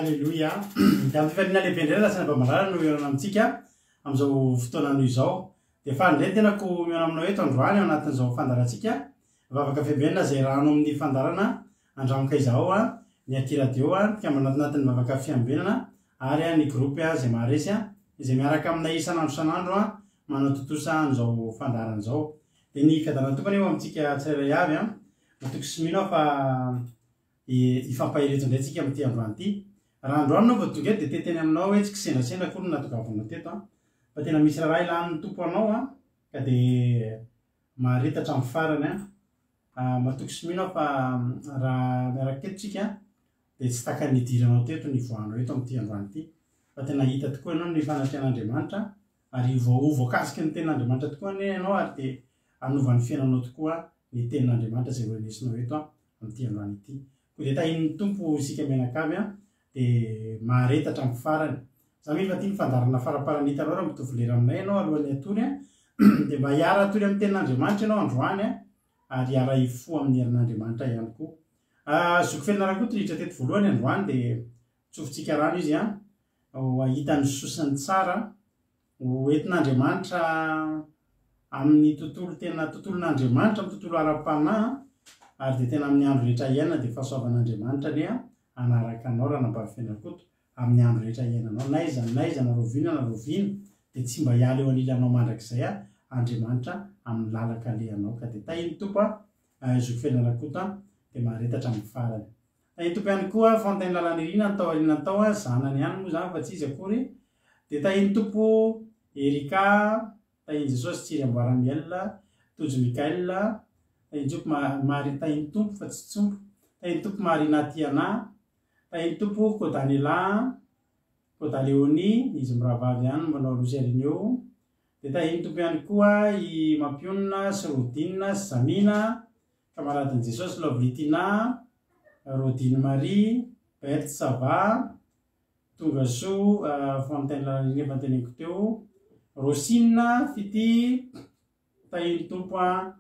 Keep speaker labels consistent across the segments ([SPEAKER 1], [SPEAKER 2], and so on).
[SPEAKER 1] Aleloia. Dia amin'ny fifaliana lehibe indray lazaina mba malala no hihaonana amintsika amin'izao fotoana anio izao. Dia faly indray ny tenako mihaona aminao eto androany ao anatin'izao fandaharantsika Vavaka Fiambenana izay rano amin'ny fandaharana Andramoka Izahao ny aty radio, mpikambana anatin'ny Vavaka Fiambenana ary ny groupe izay maharesy izay miaraka aminay isan'andro isan'andro manatontosa an'izao fandaharana izao. Dia ny fiadanan'ny Tompo anie ho amintsika tsirairay avy. Matoky sy mino aho fa hifampahery eto indray tsika amin'ity androany ity. Raha androany ianao vao tonga eto dia te hiteny aminao hoe tsy kisendrasendra akory no nahatongavanao teto an. Fa tena misy raharaha ilan'ny Tompo anao an, ka dia mahareta hatramin'ny farany an. Matoky sy mino aho fa raha miaraka eto tsika dia tsy takan'ny hidiranao teto ny hivoahanao eto amin'ity androany ity. Fa tena hita tokoa ianao ny fanatrehan'Andriamanitra ary ho voakasiky ny tenin'Andriamanitra tokoa anie ianao ary dia hanova ny fiainanao tokoa ny tenin'Andriamanitra izay horenesinao eto amin'ity androany ity. Koa dia tahian'ny Tompo isika mianakavy an, dia mahareta hatramin'ny farany. Za mino fa ity ny fandaharana faraparany hitanao raha mitovy lera aminay ianao alohan'ny hatory an, dia mba hiara-hatory amin'ny tenin'Andriamanitra ianao androany an, ary hiara-hifoha amin'ny herin'Andriamanitra ihany koa. Zoky Felina Rakoto niditra teto voalohany androany dia tsofintsika rano izy an, ho hahita ny soa sy ny tsara ho entin'Andriamanitra amin'ny tontolo tena tontolon'Andriamanitra, amin'ny tontolo ara-panahy ary dia tena amin'ny andro rehetra iainana dia fahasoavan'Andriamanitra anie hanaraka anao Ranabavy Fenakoto amin'ny andro rehetra iainanao n'aiza n'aiza na rahoviana na rahoviana dia tsy mba hiala eo anilanao mandrakizay Andriamanitra amin'ny lalan-kalehanao ka dia tahin'ny Tompo Zoky Fenarakoto dia mahareta hatramin'ny farany. Tahin'ny Tompo ihany koa Fontaine Lalanirina ny tao aoriana tao zanany ihany moa izany fa tsy izy akory dia tahin'ny Tompo Erika tahin'i Jesosy Tsiry Amboara Miel Tojo Michael tahin'ny Tompo Marie tahin'ny Tompo fa tsy Tsompo tahin'ny Tompo Marina Tiana tahin'ny Tompo Kodanela Kodaleonie izy mirahavavy ihany no manao aloha sy aoriana eo dia tahin'ny Tompo ihany koa i Mampionona sy Rodine sy Zamina Kamaradin'i Jesosy Lovely Tina, Rodine Marie, Berthe Sava, Tongasoa Fontaine Lalanirina efa noteneniko teo, Rosine Fitia, Tahin'ny Tompo an,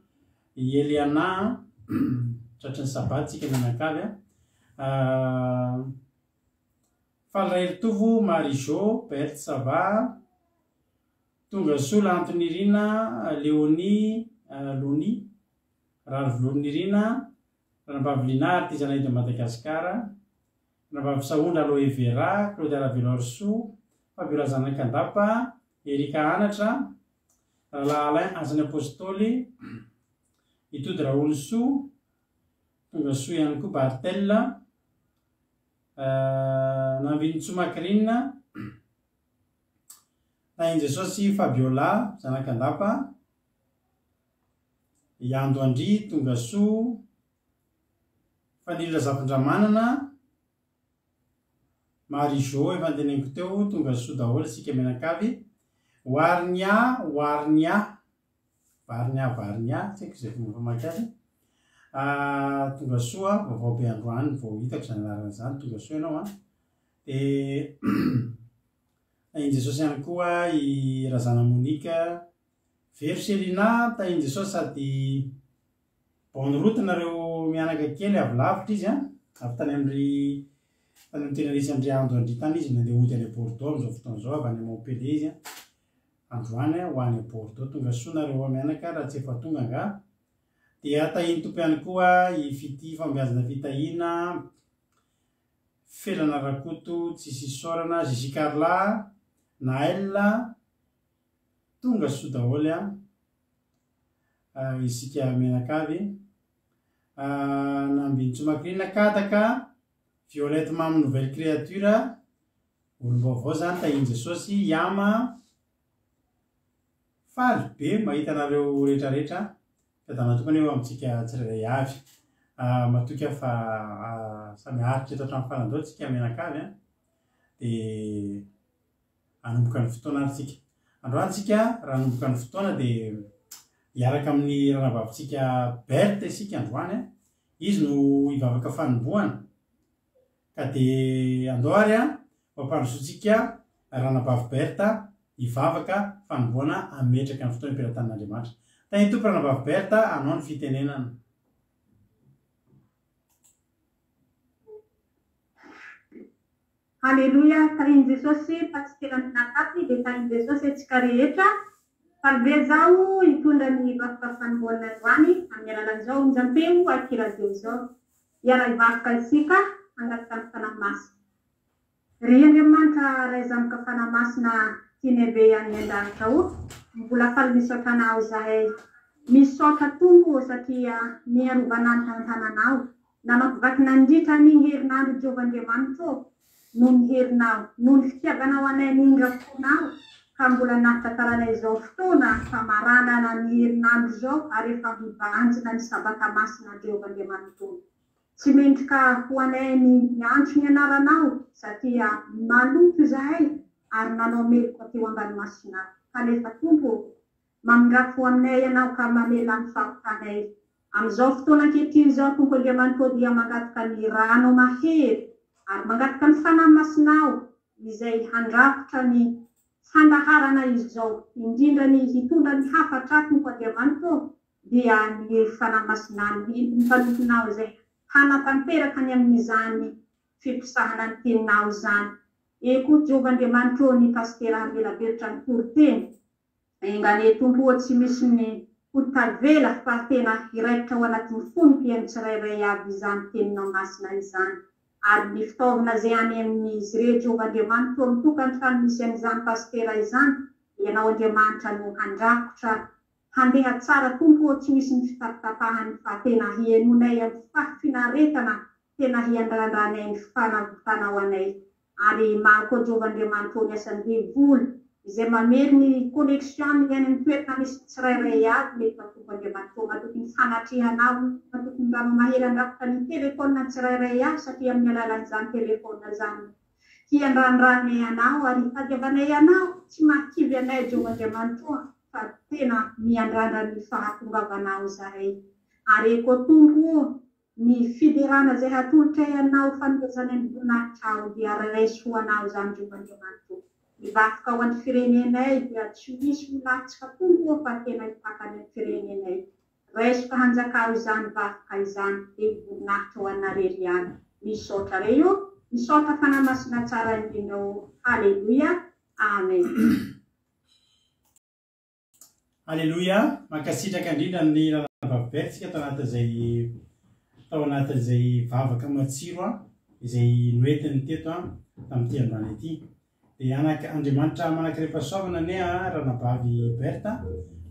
[SPEAKER 1] i Eliana, tratry ny sabata tsika mianakavy an, Faly Raheritovo Marie Jo, Berthe Sava, Tongasoa Lantonirina, Léonie, Lonie, Rarivolonirina, Ranabavy Lina Artisanat de Madagascar, Ranabavy Sahondra Aloe Vera, Claudia Raveloarisoa, Fabiola Zanakandapa, Erika Anatra, Rahalahy Alain Asan'ny Apostoly, Itody Raolosoa, tonga soa ihany koa Barthel, Nambinintsoa Macrine, Tahin'i Jesosy Fabiola, zanak'Andapa, Iando Andria, tonga soa, Fanilo Razafindramanana, Marie Jo efa noteneniko teo, tonga soa daholo isika mianakavy. Warnia, Warnia, Varnia, Varnia, tsy haiko izay fomba famaky azy. Ah, tonga soa, vaovao be androany vao hitako izany anarana izany, tonga soa ianao an. Dia tahin'i Jesosy ihany koa i Razana Monica, Vero Selina, tahin'i Jesosy sady Bonne route nareo mianaka kely avy lavitra izy an, avy tany amindry tany amin'ny tena nisy an-dry Ando an-dry tany izy nandeha hody any Bordeaux amin'izao fotoana izao, avy any Montpellier izy an, androany ho any Bordeaux, tonga soa nareo mianaka raha tsy efa tonga angaha, dia tahin'ny Tompo ihany koa i Fitia Fahombiazana Fitahiana, Felana Rakoto, Tsisy Isaorana, Gigi Carla, Naël, tonga soa daholo an. Isika mianakavy. Nambinintsoa Macrina, Kadaka, Violette Mamy Nouvelle Créature, olom-baovao zany tahin'i Jesosy, Yama, faly be mahita anareo rehetra rehetra, fiadanana tokana eo amintsika tsirairay avy. Matoky aho fa samy haharitra eto hatramin'ny farany daholo tsika mianakavy an, dia Hanomboka ny fotoana ary tsika. Androany tsika raha hanomboka ny fotoana dia hiaraka amin'ny ranavavintsika Berthe isika androany an. Izy no hivavaka fanombohana. Ka dia andao ary an, ho ampandrosoantsika ranabavy Berthe hivavaka fanombohana hametraka ny fotoana eo am-pelatanan'Andriamanitra. Tahin'ny Tompo ranabavy Berthe hanao ny fitenenana.
[SPEAKER 2] Haleloia tahin'i Jesosy Pasitera Minakafy dia tahin'i Jesosy antsika rehetra. Faly be zaho hitondra ny vakoka fanombohana androany amin'ny alalan'izao onjampeo aty radio izao. Hiara-hivavaka isika hangataka ny Fanahy Masina. Ry Andriamanitra Ray Zanoka Fanahy Masina tianay be any an-danitra o, mbola faly misaotra Anao izahay. Misaotra Tompo o satria niarovana ny tananao Namakivaky nandritra an'iny herinandro Jehovah Andriamanitro ô, noho ny herinao, noho ny fitiavanao anay ny indram-ponao, ka mbola nahatratraranay izao fotoana famaranana ny herinandro izao ary efa mibanjina ny Sabata masina Jehovah Andriamanitro ô. Tsy mendrika ho anay ny miantso ny anaranao, satria maloto izahay ary nanao meloka teo ambany masonao. Kanefa Tompo ô, Mamindrafo aminay Ianao ka mamela ny fahotanay. Amin'izao fotoana ankehitriny izao, Tompo Andriamanitro dia mangataka ny Rànao mahery ary mangataka ny Fanahy Masinao izay handrakotra ny fandaharana izao, indrindra ny hitondra ny hafatra, Tompo Andriamanitro, dia ny Fanahy Masinano, ny mpanomponao izay hanatanteraka ny amin'izany fiposahana ny Teninao izany. Eko, Jehovah Andriamanitro, ny Pasitera hamelabelitra ny toriteny. Enga anie Tompo ô tsy misy ny ho tavela fa tena hiraikitra ao anatin'ny fony mpihaino tsirairay avy izany teninao masina izany ary ny fitaovana izay any amin'izy ireo Jehovah Andriamanitro ao amin'ny tokantrano misy an'izany pasitera izany Ianao Andriamanitra no handrakotra handeha tsara Tompo ô tsy misy ny fitapitapahany fa tena hihainoanay amin'ny fahafinaretana tena hiandrandranay ny fanavotanao anay Ary maro koa Jehovah Andriamanitra ô ny asan'ny devoly izay mamely ny connexion ny any amin'ny toerana misy ny tsirairay avy nefa Tompo Andriamanitra ô matoky ny fanatrehanao matoky ny rano mahery handrakotra ny telephone tsirairay avy satria amin'ny alalan'izany telephone izany no hiandrandranay anao ary hitadiavanay anao tsy mahakivy anay Jehovah Andriamanitra ô fa tena miandrandra ny fahatongavanao izahay ary eko Tompo ô Ny fiderana izay hatolotray Anao ho fanomezana ny voninahitrao dia raiso ho Anao izany Jehovah Andriamanitro. Mivavaka ho an'ny firenenay dia tsy ho hisy ho latsaka Tompo ô fa tena hipaka any amin'ny firenenay. Raiso ka hanjakao izany vavaka izany dia ho voninahitra ho Anarery ihany. Misaotra Ray ô. Misaotra Fanahy Masina tsara indrindra ô. Haleloia. Amen.
[SPEAKER 1] Aleloia! Mankasitraka indrindra ny Ranabavy Berthe tsika tao anatin'izay tao anatin'izay vavaka matsiro izay noentiny teto tamin'ity androany ity. Dia anak Andriamanitra manan-karem-pahasoavana anie Ranabavy Berthe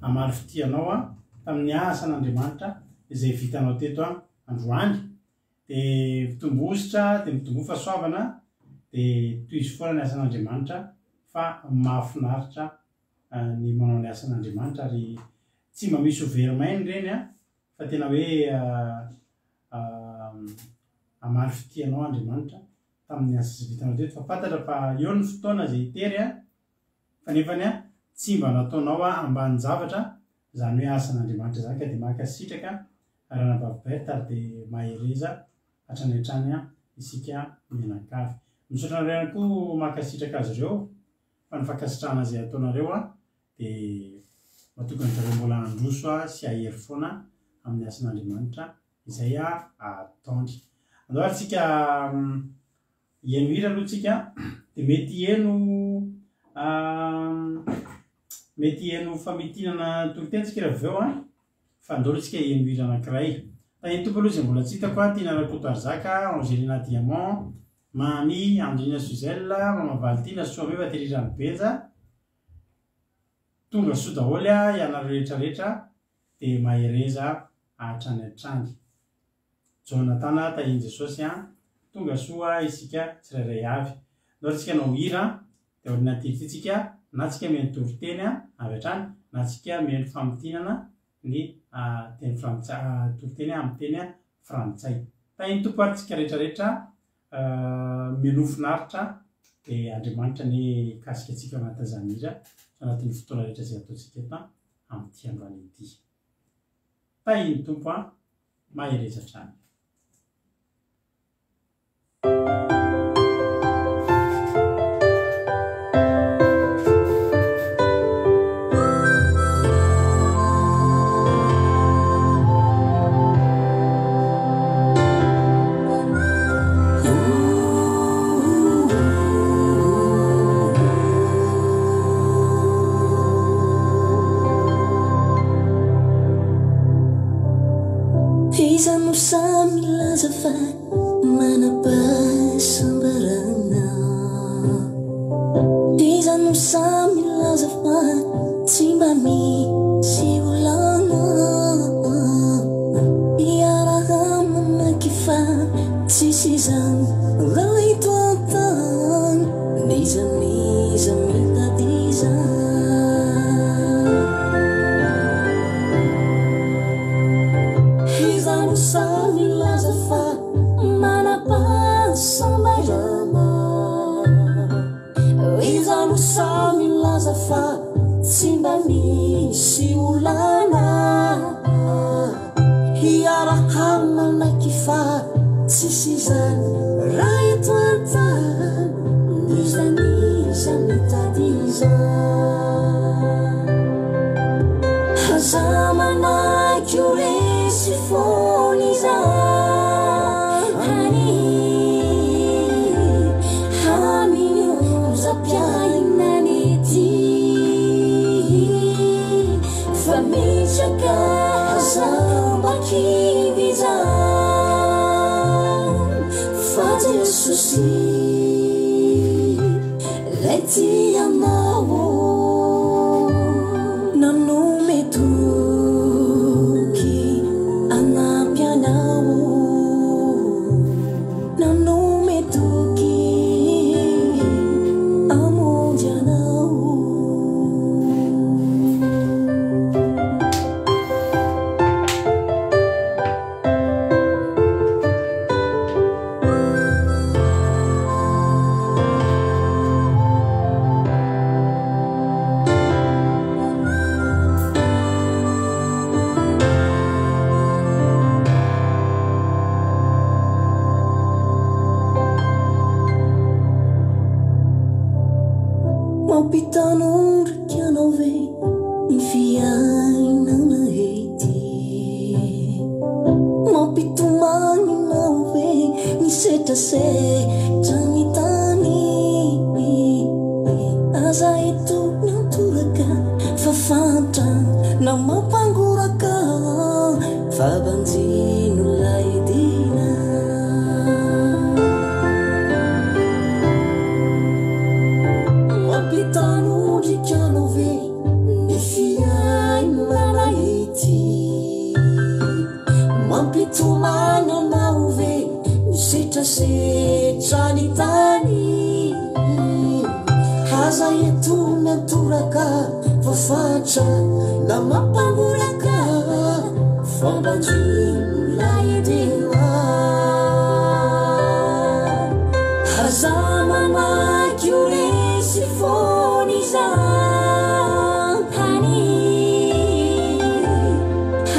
[SPEAKER 1] hamaly fitia anao tamin'ny asan'Andriamanitra. izay vitanao teto androany. Dia mitomboa hosotra, dia mitomboa fahasoavana, dia tohizo foana ny asan'Andriamanitra fa mahafinaritra ny manao ny asan'Andriamanitra ary tsy mba misy ho very maina ireny an, fa tena hoe hamaly fitia anao Andriamanitra tamin'ny asa izay vitanao teto fa fantatra fa eo ny fotoana izay hitery an, fa nefany an tsy mba nataonao ambanin-javatra izany hoe asan'Andriamanitra izany ka dia mankasitraka Ranabavy Berthe ary dia mahereza hatrany hatrany isika mianakavy. Misaotra anareo ihany koa mankasitraka azy ireo fa ny fankasitrahana izay ataonareo dia matoky anjareo mbola handroso sy hahery foana amin'ny asan'Andriamanitra izay ataony. Andao ary tsika hiheno hira aloha tsika dia mety hiheno mety hiheno famintinana toriteny tsika raha avy eo an. Fa andao aloha tsika hiheno hira anankiray. Tahin'ny Tompo aloha izay mbola tsy hitako a, Tiana Rakotoarizaka, Angelina Diamant, Mamy, Andrina Suzelle, Mama Valitiana, Soameva Terirano Benja. Tonga soa daholo a ianareo rehetra rehetra dia mahereza hatrany hatrany. Jonathan tahin'i Jesosy a. Tonga soa isika tsirairay avy. Andao ry tsika hanao hira dia aoriana ity ity tsika na tsika mihaino toriteny avy hatrany na tsika mihaino famintinana ny teny frantsay toriteny amin'ny teny frantsay. Tahin'ny Tompo ary tsika rehetra rehetra mihainoa finaritra dia Andriamanitra anie hikasika antsika ao anatin'izany hira sy ao anatin'ny fotoana rehetra izay ataontsika eto amin'ity androany ity. Tahin'ny Tompo an! Mahereza hatrany.
[SPEAKER 3] Iza no sahy milaza fa manam-pahasambarana? Iza no sahy milaza fa tsy mba misy olana? Iaraha-manaiky fa tsisy izany raha eto an-tany. N'iza n'iza mitady izany. Iza no sahy milaza fa manam-pahasambarana? Iza no sahy milaza fa tsy mba misy olana? Hiara-hamanaiky fa tsisy izany raha eto an-tany. N'iza n'iza mitady izany. Aza manaiky ho resy foana izany. Amin'ny onjam-piainana ety. Fa mitraka aza mba kivy izany fa Jesosy lay tia anao nanome toky hanampy anao nanome toky hamonjy anao. Mampitanondrika anao ve ny fiainana ety? Mampitomany anao ve ny setrasetra ny tany? Aza eto miantoraka fa fahantrana mampangoraka fa banjino ilay dina. Mampitanondrika anao ve ny fiainana ety? Mitomany anao ve misetrasetra ny tany? Aza eto miantoraka fa fatra na mampangoraka fa mbanjino lay tena. Aza mamaky ho resy foana izany.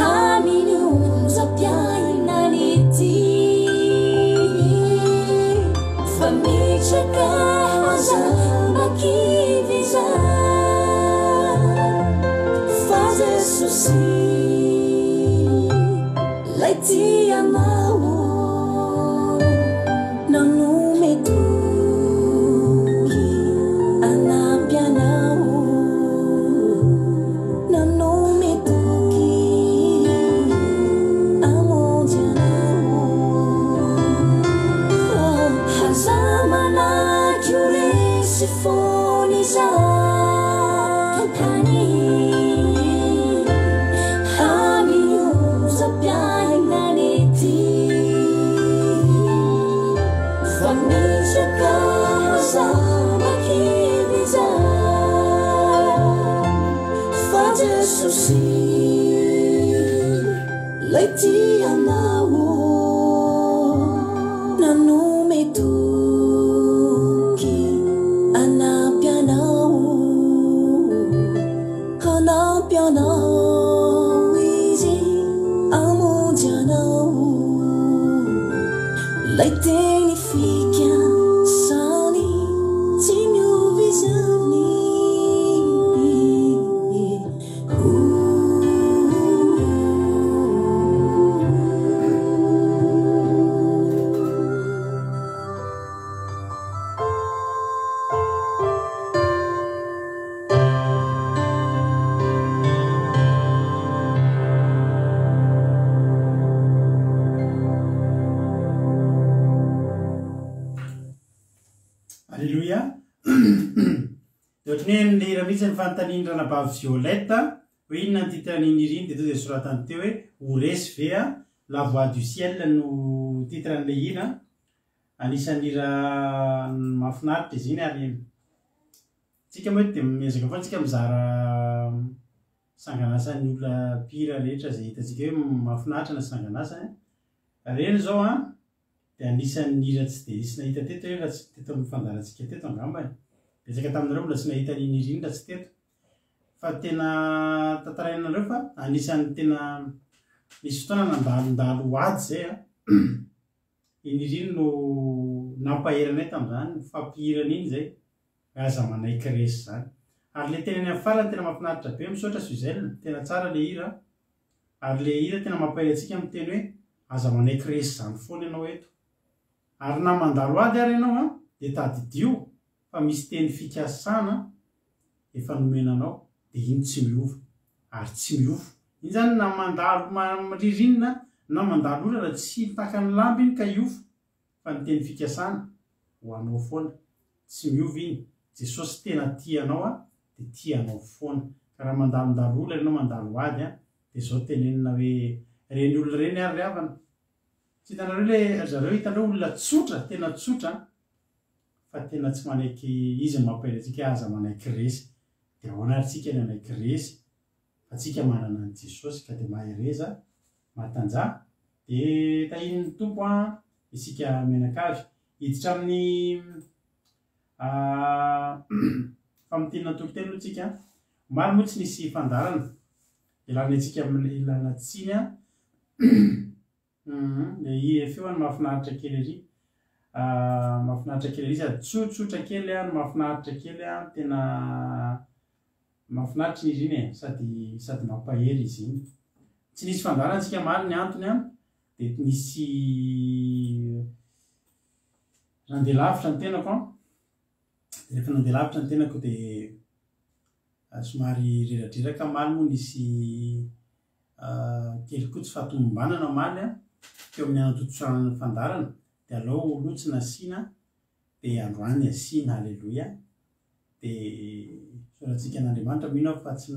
[SPEAKER 3] Amin'ny onjam-piainana ity. Fa mitraka aza mba kivy izany. Fa Jesosy 'lay tia anao. Nanome toky hanampy anao. Nanome toky hamonjy anao. Aza manaky ho resy foana izany. Amin'ny onjam-piainana ety. Fa mitraka aza mba kivy izany. Fa Jesosy 'lay tia anao. Nanome toky hanampy anao. Hanampy anao Izy hamonjy anao. 'Lay teny fikasany tsy miova izany.
[SPEAKER 1] Alléluia. Dia ohatran'ny hoe an'ilay hira mihitsy ny fanontanian'ny ranabavy Violette hoe inona ny titre an'iny hira iny dia tonga dia soratany teo hoe ho resy ve a? La voix du ciel no titre an'ilay hira. Anisan'ny hira mahafinaritra izy iny ary tsika moa eto dia miezaka foana tsika mizara sanganasan'ny olona mpihira rehetra izay hitantsika hoe mahafinaritra ny sanganasany. Ireny izao an, dia anisan'ny hira tsy dia nisy nahita teto hoe raha tsy teto amin'ny fandaharantsika teto angambany. Betsaka taminareo mbola tsy nahita an'iny hira iny raha tsy teto. Fa tena tantaraina anareo fa anisan'ny tena nisy fotoana nandalondalo ady izay an. Iny hira iny no nampahery anay tamin'izany, nifampihira an'iny izay, hoe aza manaiky resy izany. Ary ilay teny any amin'ny farany tena mahafinaritra be, misaotra Suzelle, tena tsara ilay hira an. Ary ilay hira tena mampahery antsika miteny hoe aza manaiky resy izany foana ianao eto. Ary na mandalo ady ary ianao an, dia tadidio fa misy teny fikasana efa nomena anao dia iny tsy miova ary tsy miofo. Iny izany na mandalo ririnina na mandalo orana tsy takan'ny lamba iny ka hiofo fa ny teny fikasana ho anao foana. Tsy miova iny. Jesosy tena tia anao a dia tia anao foana. Ka raha mandalondalo olana ianao mandalo ady a dia izao tenenina hoe ireny olona ireny ary ry havana tsy hitanareo ilay ry zareo hitanareo olona tsotra tena tsotra fa tena tsy manaiky izy no mampahery antsika hoe aza manaiky resy dia ahoana ary tsika ny hanaiky resy fa tsika manana an'i Jesosy ka dia mahereza matanjaha dia tahian'ny Tompo an isika mianakavy hiditra amin'ny famintinana toriteny aloha tsika omaly moa tsy nisy fandaharana ilana antsika amin'ny ilana tsiny an Humm le hira feony mahafinaritra kely ery mahafinaritra kely ery sady tsotsotra kely no mahafinaritra kely an, tena mahafinaritra iny hira iny e, sady sady mampahery izy iny. Tsy nisy fandaharana tsika omaly ny antony an, de nisy nandeha lavitra ny tenako an, de rehefa nandeha lavitra ny tenako de somary reradreraka omaly moa nisy Kely koa tsy fahatomombanana omaly an, teo amin'ny hanatontosana ny fandaharana dia alao aloha tsy nasiana dia androany asiana, aleloia, dia isaorantsika an'Andriamanitra, mino aho fa tsy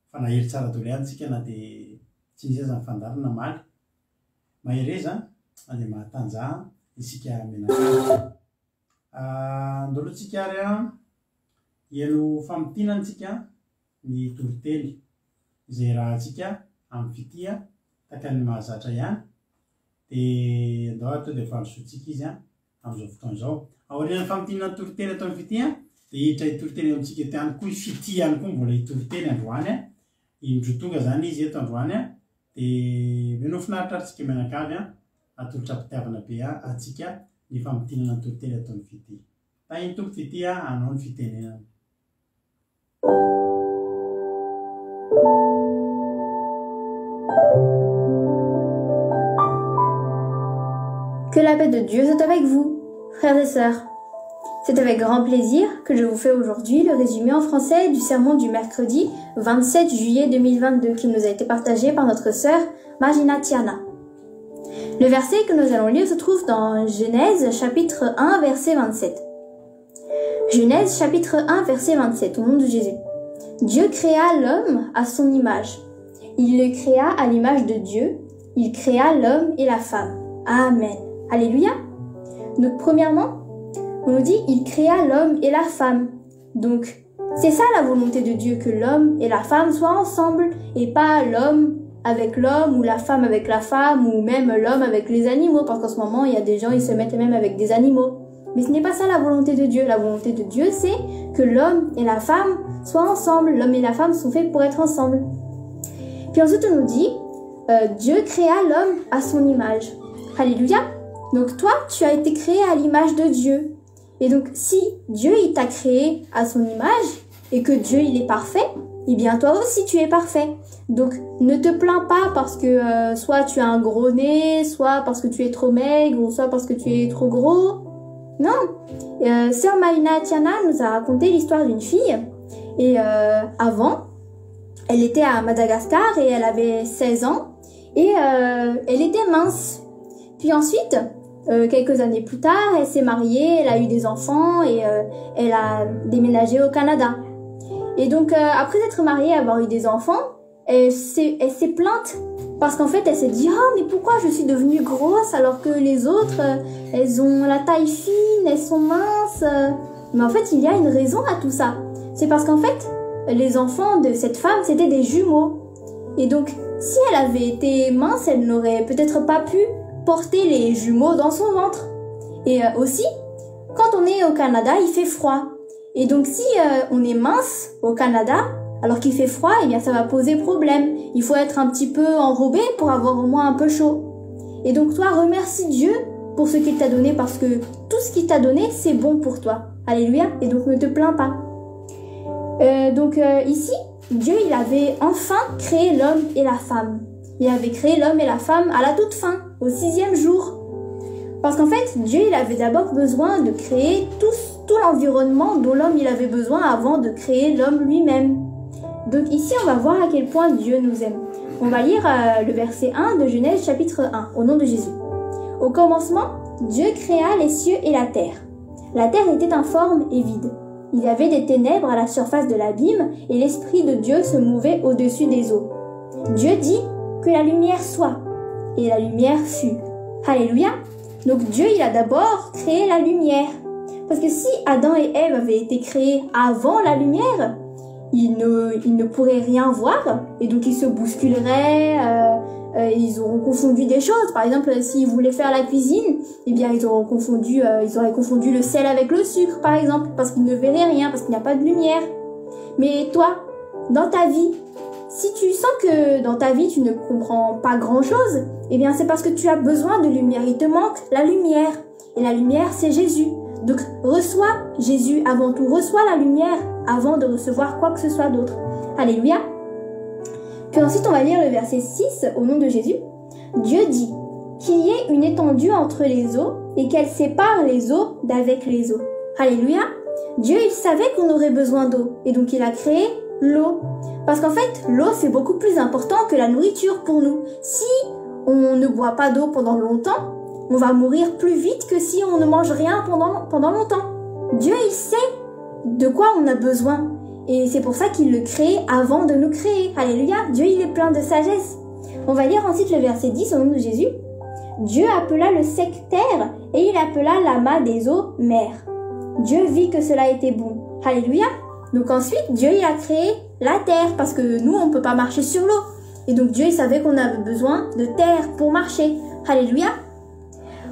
[SPEAKER 1] fa nahery tsara daholo ihany tsika na dia tsy nisy aza ny fandaharana omaly. Mahereza dia mahatanjaha isika mianakavy. Andao aloha tsika ary hihaino famintinana tsika ny toriteny izay irahantsika amin'ny fitia tahaka ny mahazatra ihany dia andao ary tonga dia fandrosoantsika izy amin'izao fotoana izao. Aorian'ny famintinana ny toriteny ataon'ny fitia dia hiditra hitoriteny eo amintsika eto ihany koa i fitia ihany koa mbola hitoriteny androany. Indroa tonga izany izy eto androany dia mino finaritra ary tsika mianakavy atolotra am-pitiavana be antsika ny famintinana ny toriteny ataon'i Fitia. Tahin'ny Tompo Fitia anao ny fitenenana.
[SPEAKER 4] Que la paix de Dieu soit avec vous, frères et sœurs. C'est avec grand plaisir que je vous fais aujourd'hui le résumé en français du sermon du mercredi 27 juillet 2022 qui nous a été partagé par notre sœur Marina Tiana. Le verset que nous allons lire se trouve dans Genèse chapitre 1 verset 27. Genèse chapitre 1 verset 27 au nom de Jésus. Dieu créa l'homme à son image. Il le créa à l'image de Dieu. Il créa l'homme et la femme. Amen. Alléluia. Donc premièrement, on nous dit il créa l'homme et la femme. Donc c'est ça la volonté de Dieu, que l'homme et la femme soient ensemble et pas l'homme avec l'homme ou la femme avec la femme ou même l'homme avec les animaux parce qu'en ce moment il y a des gens ils se mettent même avec des animaux. Mais ce n'est pas ça la volonté de Dieu. La volonté de Dieu c'est que l'homme et la femme soient ensemble. L'homme et la femme sont faits pour être ensemble. Puis ensuite on nous dit euh, Dieu créa l'homme à son image. Alléluia. Donc toi tu as été créé à l'image de Dieu. Et donc si Dieu il t'a créé à son image et que Dieu il est parfait, eh bien toi aussi tu es parfait. Donc ne te plains pas parce que euh, soit tu as un gros nez, soit parce que tu es trop maigre, ou soit parce que tu es trop gros. Non. Euh, Sœur Maïna Tiana nous a raconté l'histoire d'une fille. Et euh, avant, elle était à Madagascar et elle avait 16 ans. Et euh, elle était mince. Puis ensuite, euh, quelques années plus tard, elle s'est mariée, elle a eu des enfants et euh, elle a déménagé au Canada. Et donc, euh, après s'être mariée, avoir eu des enfants, elle s'est plainte parce qu'en fait, elle s'est dit « Ah, mais pourquoi je suis devenue grosse alors que les autres, elles ont la taille fine, elles sont minces ?» Mais en fait, il y a une raison à tout ça. C'est parce qu'en fait, les enfants de cette femme, c'était des jumeaux. Et donc, si elle avait été mince, elle n'aurait peut-être pas pu porter les jumeaux dans son ventre. Et euh, aussi, quand on est au Canada, il fait froid. Et donc si euh, on est mince au Canada, alors qu'il fait froid, eh bien ça va poser problème. Il faut être un petit peu enrobé pour avoir au moins un peu chaud. Et donc toi, remercie Dieu pour ce qu'il t'a donné parce que tout ce qu'il t'a donné, c'est bon pour toi. Alléluia. Et donc ne te plains pas. Euh, donc ici, Dieu, il avait enfin créé l'homme et la femme. Il avait créé l'homme et la femme à la toute fin, au sixième jour. Parce qu'en fait, Dieu, il avait d'abord besoin de créer tout, tout l'environnement dont l'homme il avait besoin avant de créer l'homme lui-même. Donc ici, on va voir à quel point Dieu nous aime. On va lire euh, le verset 1 de Genèse chapitre 1, au nom de Jésus. Au commencement, Dieu créa les cieux et la terre. La terre était informe et vide. Il y avait des ténèbres à la surface de l'abîme et l'Esprit de Dieu se mouvait au-dessus des eaux. Dieu dit que la lumière soit. Et la lumière fut. Alléluia. Donc Dieu, il a d'abord créé la lumière. Parce que si Adam et Ève avaient été créés avant la lumière, ils ne, ils ne pourraient rien voir et donc ils se bousculeraient, euh, euh, ils auront confondu des choses. Par exemple, s'ils voulaient faire la cuisine, eh bien ils auront confondu, euh, ils auraient confondu le sel avec le sucre, par exemple, parce qu'ils ne verraient rien, parce qu'il n'y a pas de lumière. Mais toi, dans ta vie, si tu sens que dans ta vie tu ne comprends pas grand-chose, eh bien c'est parce que tu as besoin de lumière. Il te manque la lumière. Et la lumière, c'est Jésus. Donc reçois Jésus avant tout, reçois la lumière avant de recevoir quoi que ce soit d'autre. Alléluia. Puis ensuite, on va lire le verset 6 au nom de Jésus. Dieu dit qu'il y ait une étendue entre les eaux et qu'elle sépare les eaux d'avec les eaux. Alléluia. Dieu, il savait qu'on aurait besoin d'eau et donc il a créé l'eau. Parce qu'en fait, l'eau, c'est beaucoup plus important que la nourriture pour nous. Si on ne boit pas d'eau pendant longtemps, on va mourir plus vite que si on ne mange rien pendant, pendant longtemps. Dieu, il sait de quoi on a besoin. Et c'est pour ça qu'il le crée avant de nous créer. Alléluia, Dieu, il est plein de sagesse. On va lire ensuite le verset 10 au nom de Jésus. Dieu appela le sec terre et il appela l'amas des eaux mer. Dieu vit que cela était bon. Alléluia. Donc ensuite, Dieu il a créé la terre parce que nous, on ne peut pas marcher sur l'eau. Et donc Dieu, il savait qu'on avait besoin de terre pour marcher. Alléluia.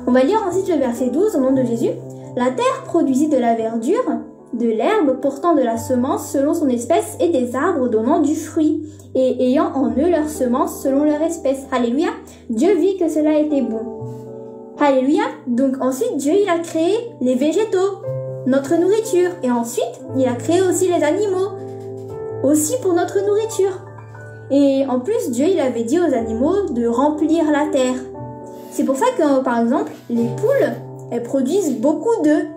[SPEAKER 4] On va lire ensuite le verset 12 au nom de Jésus. La terre produisit de la verdure, de l'herbe portant de la semence selon son espèce et des arbres donnant du fruit et ayant en eux leur semence selon leur espèce. Alléluia. Dieu vit que cela était bon. Alléluia. Donc ensuite, Dieu, il a créé les végétaux, notre nourriture. Et ensuite, il a créé aussi les animaux, aussi pour notre nourriture. Et en plus, Dieu, il avait dit aux animaux de remplir la terre. C'est pour ça que, par exemple, les poules, elles produisent beaucoup d'œufs.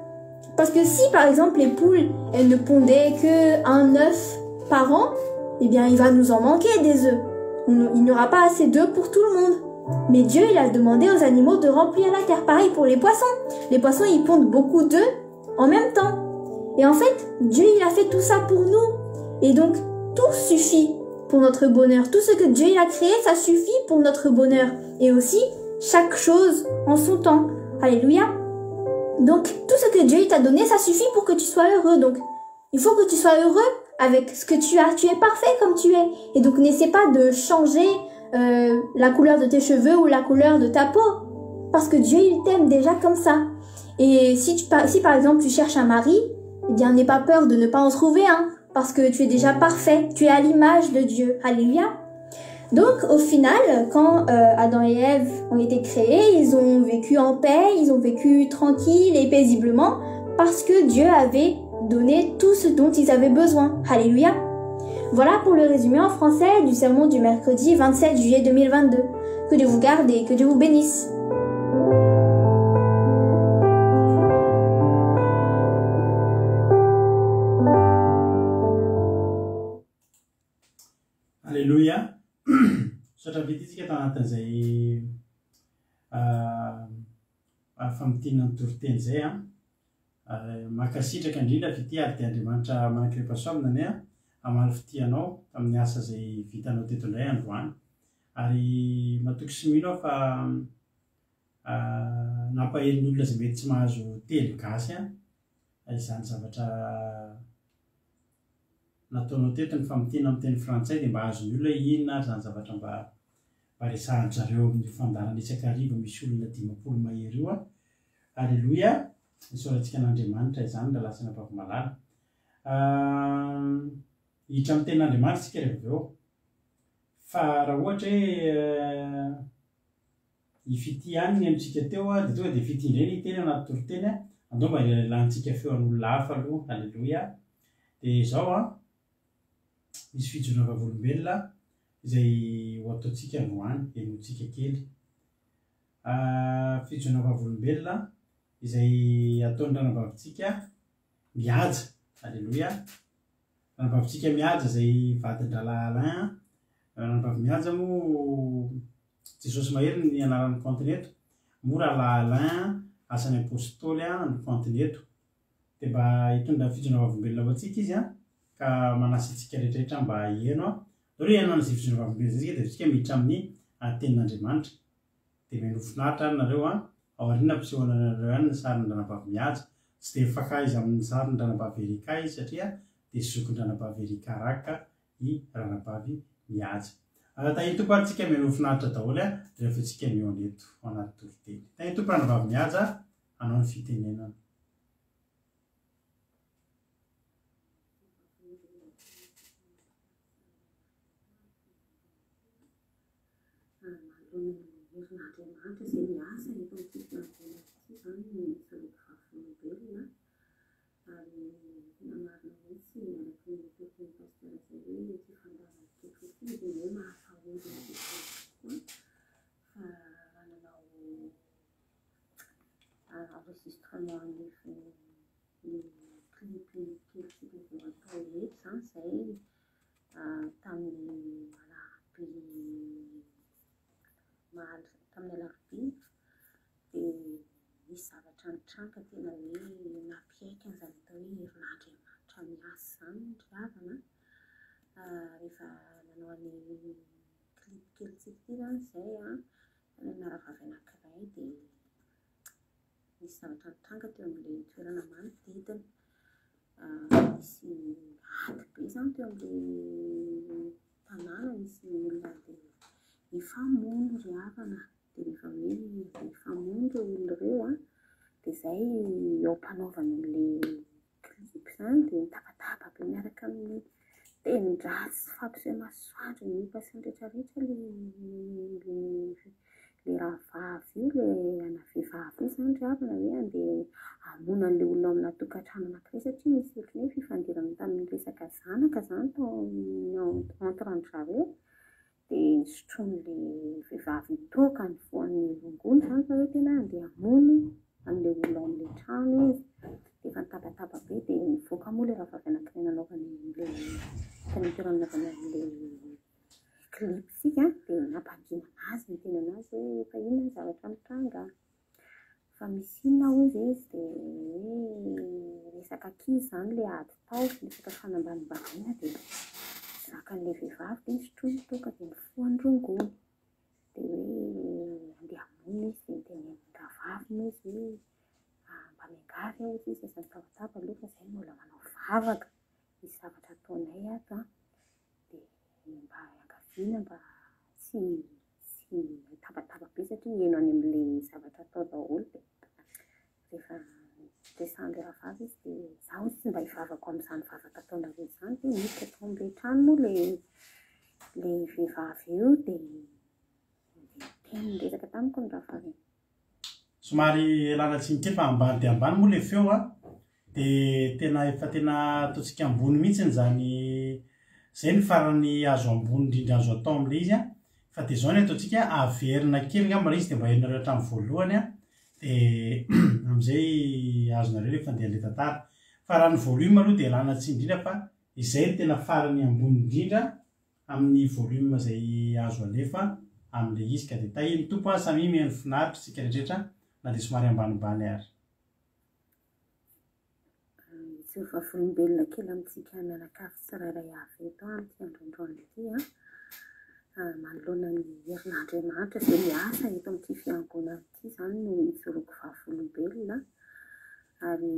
[SPEAKER 4] Parce que si, par exemple, les poules, elles ne pondaient que un œuf par an, eh bien, il va nous en manquer des œufs. Il n'y aura pas assez d'œufs pour tout le monde. Mais Dieu, il a demandé aux animaux de remplir la terre. Pareil pour les poissons. Les poissons, ils pondent beaucoup d'œufs en même temps. Et en fait, Dieu, il a fait tout ça pour nous. Et donc, tout suffit pour notre bonheur. Tout ce que Dieu il a créé, ça suffit pour notre bonheur. Et aussi, chaque chose en son temps. Alléluia. Donc, tout ce que Dieu t'a donné, ça suffit pour que tu sois heureux. Donc, il faut que tu sois heureux avec ce que tu as. Tu es parfait comme tu es. Et donc, n'essaie pas de changer la couleur de tes cheveux ou la couleur de ta peau. Parce que Dieu, il t'aime déjà comme ça. Et si, si par exemple, tu cherches un mari, eh bien, n'aie pas peur de ne pas en trouver un. Parce que tu es déjà parfait. Tu es à l'image de Dieu. Alléluia. Donc, au final, quand Adam et Ève ont été créés, ils ont vécu en paix, ils ont vécu tranquille et paisiblement parce que Dieu avait donné tout ce dont ils avaient besoin. Alléluia. Voilà pour le résumé en français du sermon du mercredi 27 juillet 2022. Que Dieu vous garde et que Dieu vous bénisse.
[SPEAKER 1] Alléluia. Misaotra be tsika tao anatin'izay famintinana ny toriteny izay an. Mankasitraka indrindra Fitia ary dia Andriamanitra manan-kirim-pahasoavana anie hamaly fitia anao tamin'ny asa izay vitanao teto indray androany. Ary matoky sy mino aho fa nampahery ny olona izay mety tsy mahazo teny gasy izany zavatra nataonao teto ny famintinana amin'ny teny frantsay dia mba azon'ny olona hoe inona ary izany zavatra mba mba resahan-dry zareo amin'io fandaharana isan-kariva misy olona 50 mahery io a! Aleloia! Isaorantsika an'Andriamanitra izany rahalahy sy anabavy malala. Hiditra amin'ny tenin'Andriamanitra isika rehefa avy eo. Fa raha ohatra hoe I Fitia ihany ny henontsika teo dia tonga dia Fitia indray ny hiteny anaty toriteny a! Andao mba hialantsika feo an'olona hafa aloha, Aleloia! Dia izao an, misy fijoroana vavolombelona izay ho ataontsika androany, henointsika kely. Fijoroana vavolombelona izay ataon'ny ranabavintsika Mihaja, Aleloia! Ranabavintsika Mihaja izay vadin-drahalahy Alain an, ranabavy Mihaja moa Jesosy Mahery ny anaran'ny kaontiny eto, moa Rahalahy Alain Asan'ny Apostoly no kaontiny eto. Dia mba hitondra fijoroana vavolombelona ho antsika izy ka manasa antsika rehetra rehetra mba hiheno. Andao aloha hihaino an'izay fijoroana vavolombelona izay isika dia avy eo isika miditra amin'ny tenin'Andriamanitra. Dia mihainoa finaritra ary nareo an! Ao aoriana ampisehoana anareo ihany ny sarin'ny ranabavy Mihaja. Tsy dia mifankaiza amin'ny sarin'ny ranabavy Erika izy satria dia zokin-dranabavy Erika Raka i ranabavy Mihaja. Tahin'ny Tompo ary tsika mihainoa finaritra daholo a, rehefa tsika mihaona eto anaty toriteny. Tahin'ny Tompo ranabavy Mihaja hanao ny fitenenana.
[SPEAKER 5] Manoloana ny herin'Andriamanitra izay miasa eto amin'ity fiangonana ity izany ny isan'ny vavolombelona Ary tena marina mihitsy araka ny toriteny Pasteur izay hoe ity fandaharana Toky ity dia hoe mahafaory ny Jesosy tokoa fa raha nanao enregistrement ny clip kelintsika izay atao eto izany izay tamin'ny alarobia tamin'ny alarobia dia nisy zavatra nitranga tena hoe nampiaiky an'izany atao hoe herin'Andriamanitra miasa izany ry havana a. Rehefa nanao an'iny clip kelintsika ity izany izay an, Tany amina rahavavy anankiray dia nisy zavatra nitranga teo amin'ilay toerana manodidina. Nisy ady be izany teo amin'ilay tanàna, nisy olona andeha hifamono ry havana. Dia rehefa hoe andeha hifamono ireo olona ireo an, dia izay eo am-panaovana an'ilay clip izany dia mitabataba be miaraka amin'ny tenin-dratsy sy fampiseho masoandro ny ompa sy ny rehetrarehetra ilay ilay rahavavy io, ilay ana vehivavy io izany ry havana hoe andeha hamono an'ilay olona ao amina tokantrano anankiray satria nisy ohatran'ny hoe fifandirana tamin'ny resaka zanaka izany tao amin'ny entre an-dry zareo. Dia nisotroin'ilay vehivavy toaka ny voan'ny rongony izany fa hoe tena andeha hamono an'ilay olona ao amin'ilay trano izy. Dia efa nitabataba be dia nivoaka moa ilay rahavavy anankiray nanaovany an'ilay tany an-toerana nanaovany an'ilay clip isika dia nampangina an'azy niteny an'azy hoe fa inona ny zavatra mitranga? Fa misy inona hozy izy dia hoe resaka ankizy izany ilay ady tao, resaka fanambanimbaniana dia tsy zakan'ilay vehivavy dia nisotroiny toaka dia nifohany rongony. Dia hoe andeha hamono izy dia niteneniny rahavavy moa izy hoe mba miangavy aho hozy izy aza mitabataba aloha fa izahay mbola manao vavaka, misy zavatra ataonay ato an, dia mba iangaviana mba tsy tsy mitabataba be satria heno any amin'ilay zavatra atao daholo dia rehefa resahan'ilay rahavavy izy dia izaho hozy tsy mba hivavaka amin'izany vavaka ataonareo izany dia niditra tao amin'ilay trano moa ilay ilay vehivavy io dia niteny niresaka tamiko ny rahavavy.
[SPEAKER 1] Somary ialana tsiny kely fa ambany dia ambany moa ilay feo a, dia tena efa tena ataontsika ambony mihitsy izany, izay no farany azo ambony indrindra azo atao amin'ilay izy a, fa dia izao ny ataontsika, averina kely angamba ilay izy dia mba henonareo hatramin'ny voalohany a, dia amin'izay azonareo ilay fandehan'ilay tantara. Fa raha ny volume aloha dia ialana tsiny indrindra fa izay no tena farany ambony indrindra amin'ny volume izay azo alefa amin'ilay izy ka dia tahian'ny Tompo azy samia mihaino finaritra isika rehetra na dia somary ambanimbany ary.
[SPEAKER 5] Hijoro vavolombelona kely amintsika mianakavy tsirairay avy eto aho amin'ity androandroany ity an, manoloana ny herin'Andriamanitra izay miasa eto amin'ity fiangonana ity izany no hijoroako vavolombelona. Ary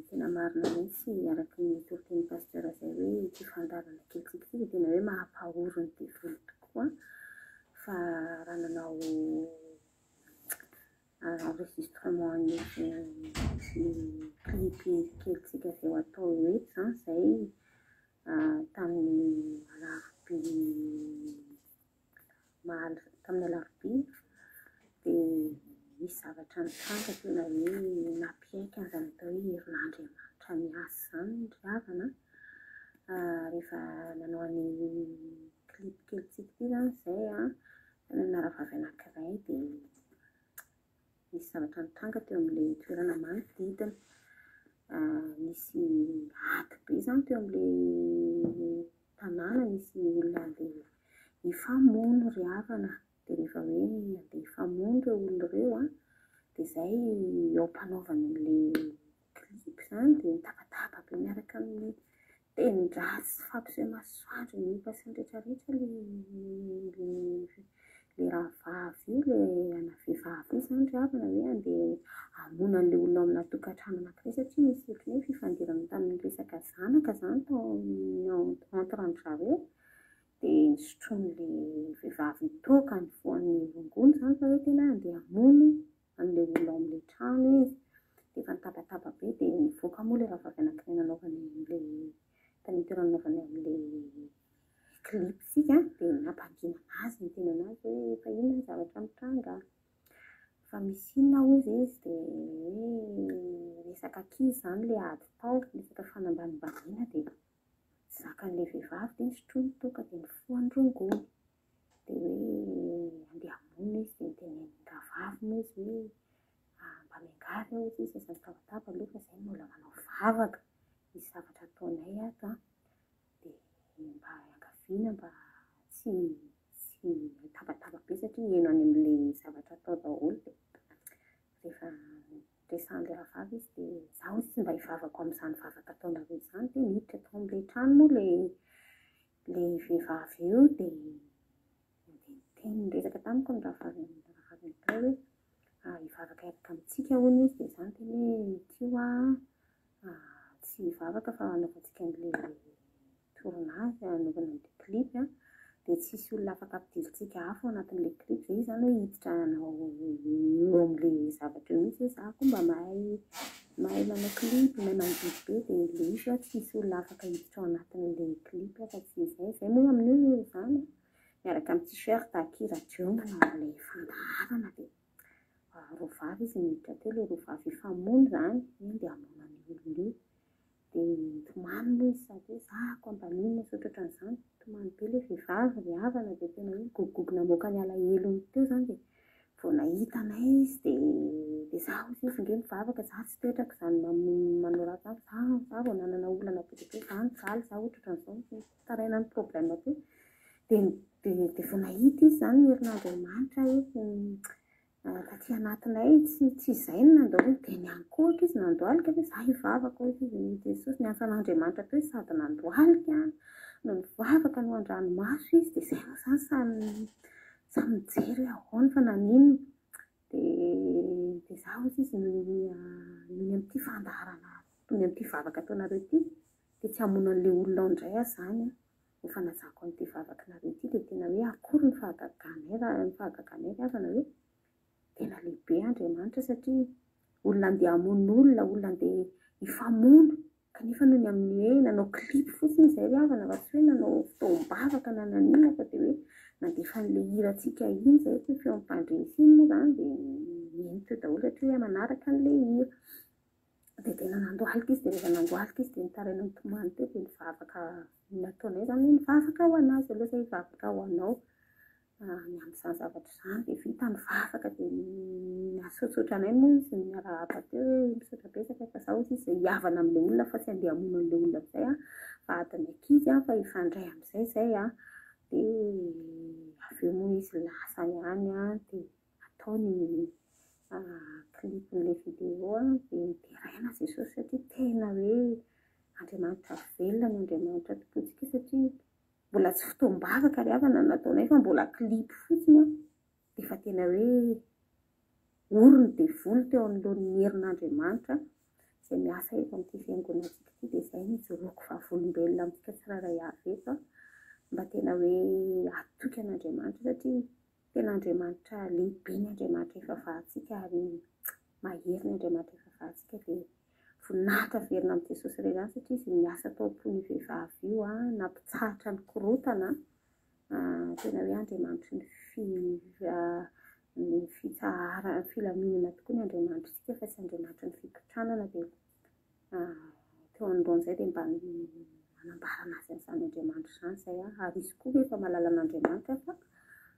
[SPEAKER 5] tena marina mihitsy araka ny toritenin'i Pasteur izay hoe ity fandaharana kelintsika ity dia tena hoe mampahory ny devoly tokoa fa raha nanao enregistrement an'ny clip kelintsika izay ho atao eto izany izay tamin'ny alarobia omaly tamin'ny alarobia dia nisy zavatra nitranga tena hoe nampiaiky an'izany atao hoe herin'Andriamanitra miasa izany ry havana a. Rehefa nanao an'iny clip kelintsika ity izany izay an, tany amina rahavavy anankiray dia nisy zavatra nitranga teo amin'ilay toerana manodidina. Nisy ady be izany teo amin'ilay tanàna, nisy olona andeha hifamono ry havana. Dia rehefa hoe andeha hifamono ireo olona ireo an, dia izay eo am-panaovana an'ilay clip izany dia mitabataba be miaraka amin'ny tenin-dratsy sy fampiseho masoandro ny ompa sy ny rehetrarehetra ilay ilay rahavavy io, ilay ana vehivavy io izany ry havana hoe andeha hamono an'ilay olona ao amina tokantrano anankiray satria nisy ohatran'ny hoe fifandirana tamin'ny resaka zanaka izany tao amin'ny entre an-dry zareo dia nisotroin'ilay vehivavy toaka ny voan'ny rongony izany fa hoe tena andeha hamono an'ilay olona ao amin'ilay trano izy. Dia efa nitabataba be dia nivoaka moa ilay rahavavy anankiray nanaovany an'ilay tany an-toerana nanaovany an'ilay clip isika dia nampangina an'azy niteny an'azy hoe fa inona ny zavatra mitranga? Fa misy inona hozy izy? Dia hoe resaka ankizy izany ilay ady tao, resaka fanambanimbaniana dia tsy zakan'ilay vehivavy dia nisotroiny toaka dia nifohany rongony. Dia hoe andeha hamono izy dia niteneniny rahavavy moa izy hoe mba miangavy aho hozy izy aza mitabataba aloha fa izahay mbola manao vavaka, misy zavatra ataonay ato an, dia mba iangaviana mba tsy tsy hitabataba be satria heno any amin'ilay zavatra atao daholo. Dia rehefa resahan'ilay rahavavy izy dia izaho hozy tsy mba hivavaka amin'izany vavaka ataonareo izany dia niditra tao amin'ilay trano moa ilay ilay vehivavy io dia niteny niresaka tamiko ny rahavavy rahavavy. anankiray hoe hivavaka hiaraka amintsika hono izy dia izaho niteny hoe ity hoa tsy hivavaka fa hanaovantsika an'ilay tournage, hanaovana an'ilay clip dia tsisy olona afaka ampidirintsika hafa ao anatin'ilay clip, izay izy izany hoe hiditra hanao eo amin'ilay zavatra eo mihitsy hoe izaho koa mba mahay mahay manao clip, mahay mandihy be dia ilay izy hoa tsisy olona afaka hiditra ao anatin'ilay clip afa-tsy izay, izay moa amin'io izany miaraka amin'ny t-shirt Akira Joe manao an'ilay fandaharana dia roa vavy izy niditra teo, ilay roa vavy hifamono izany, hoe andeha hamono an'io olona io. Dia nitomany moa izy sady hoe za ko ambaninina sy ohatrohatran'izany. Nitomany be ilay vehivavy ry havana dia tena hoe nigogogogo namoaka ny alahelony teo izany dia vao nahita anay izy dia dia za hozy izy nge mivavaka, za tsy toetrako izany manao ratsy izany, za za vao nanana olana be dia be, za nijaly, za ohatrohatran'izao, nitaraina ny problème teo. Dia dia dia vao nahita izy izany ny herin'Andriamanitra hoe Taty anatinay tsy tsy izay no nandao dia niankohoka izy nandohalika hoe za hivavaka hoy izy ny Jesosy niantso an'Andriamanitra teo izy sady nandohalika no nivavaka no an-dranomaso izy dia izay moa izany samy samy nijery hoe ahoana fa naninona dia dia za hoy izy noho ny noho ny amin'ity fandaharana noho ny amin'ity vavaka ataonareo ity dia tsy hamono an'ilay olona ao indray aho izany an. Ho fanajako an'ity vavakinareo ity dia tena hoe akory ny fahagaganay raha ny fahagaganay ry havana hoe tena lehibe Andriamanitra satria olona andeha hamono olona, olona andeha hifamono kanefa noho ny amin'ny hoe nanao clip fotsiny izay ry havana fa tsy hoe nanao fotoam-bavaka na naninona fa dia hoe nandefa an'ilay hirantsika iny izay hoe feon'ny mpandresy iny moa izany dia niheno teo daholo satria hoe manaraka an'ilay hira. Dia tena nandohalika izy, dia rehefa nandohalika izy dia nitaraina nitomany teo dia nivavaka, ny nataonay izany hoe nivavaka ho an'azy aloha izay hivavaka ho anao ny amin'izany zavatra izany, dia vita ny vavaka dia nahatsotsotra anay moa izy niarahaba teo hoe misaotra betsaka fa izaho hozy izy hihavana amin'ilay olona fa tsy handeha hamono an'ilay olona amin'izay aho fa adin'ny ankizy aho fa hifandray amin'izay izay aho, dia avy eo moa izy lasa ihany dia atao ny clip-n'ilay vidéo dia deraina Jesosy satria tena hoe Andriamanitra velona ny Andriamanitra tompontsika satria mbola tsy fotoam-bavaka ry havana no nataonay fa mbola clip fotsiny an, dia efa tena hoe ory ny devoly teo anoloan'ny herin'Andriamanitra izay miasa eto amin'ity fiangonantsika ity dia izay no ijoroako vavolombelona amintsika tsirairay avy eto mba tena hoe hatoky an'Andriamanitra satria Tena Andriamanitra lehibe ny Andriamanitra ivavahantsika ary mahery ny Andriamanitra ivavahantsika dia voninahitra averina amin'i Jesosy irery ihany satria izy niasa tao am-pon'io vehivavy io nampitsahatra ny korontana tena hoe Andriamanitry ny fi ny fitsaharana filaminana tokoa ny Andriamanitritsika fa tsy Andriamanitry ny fikotranana dia Teo anoloan'izay dia mba nanambarana azy an'izany Andriamanitra izany izay aho. Ary izy koa efa mahalala an'Andriamanitra fa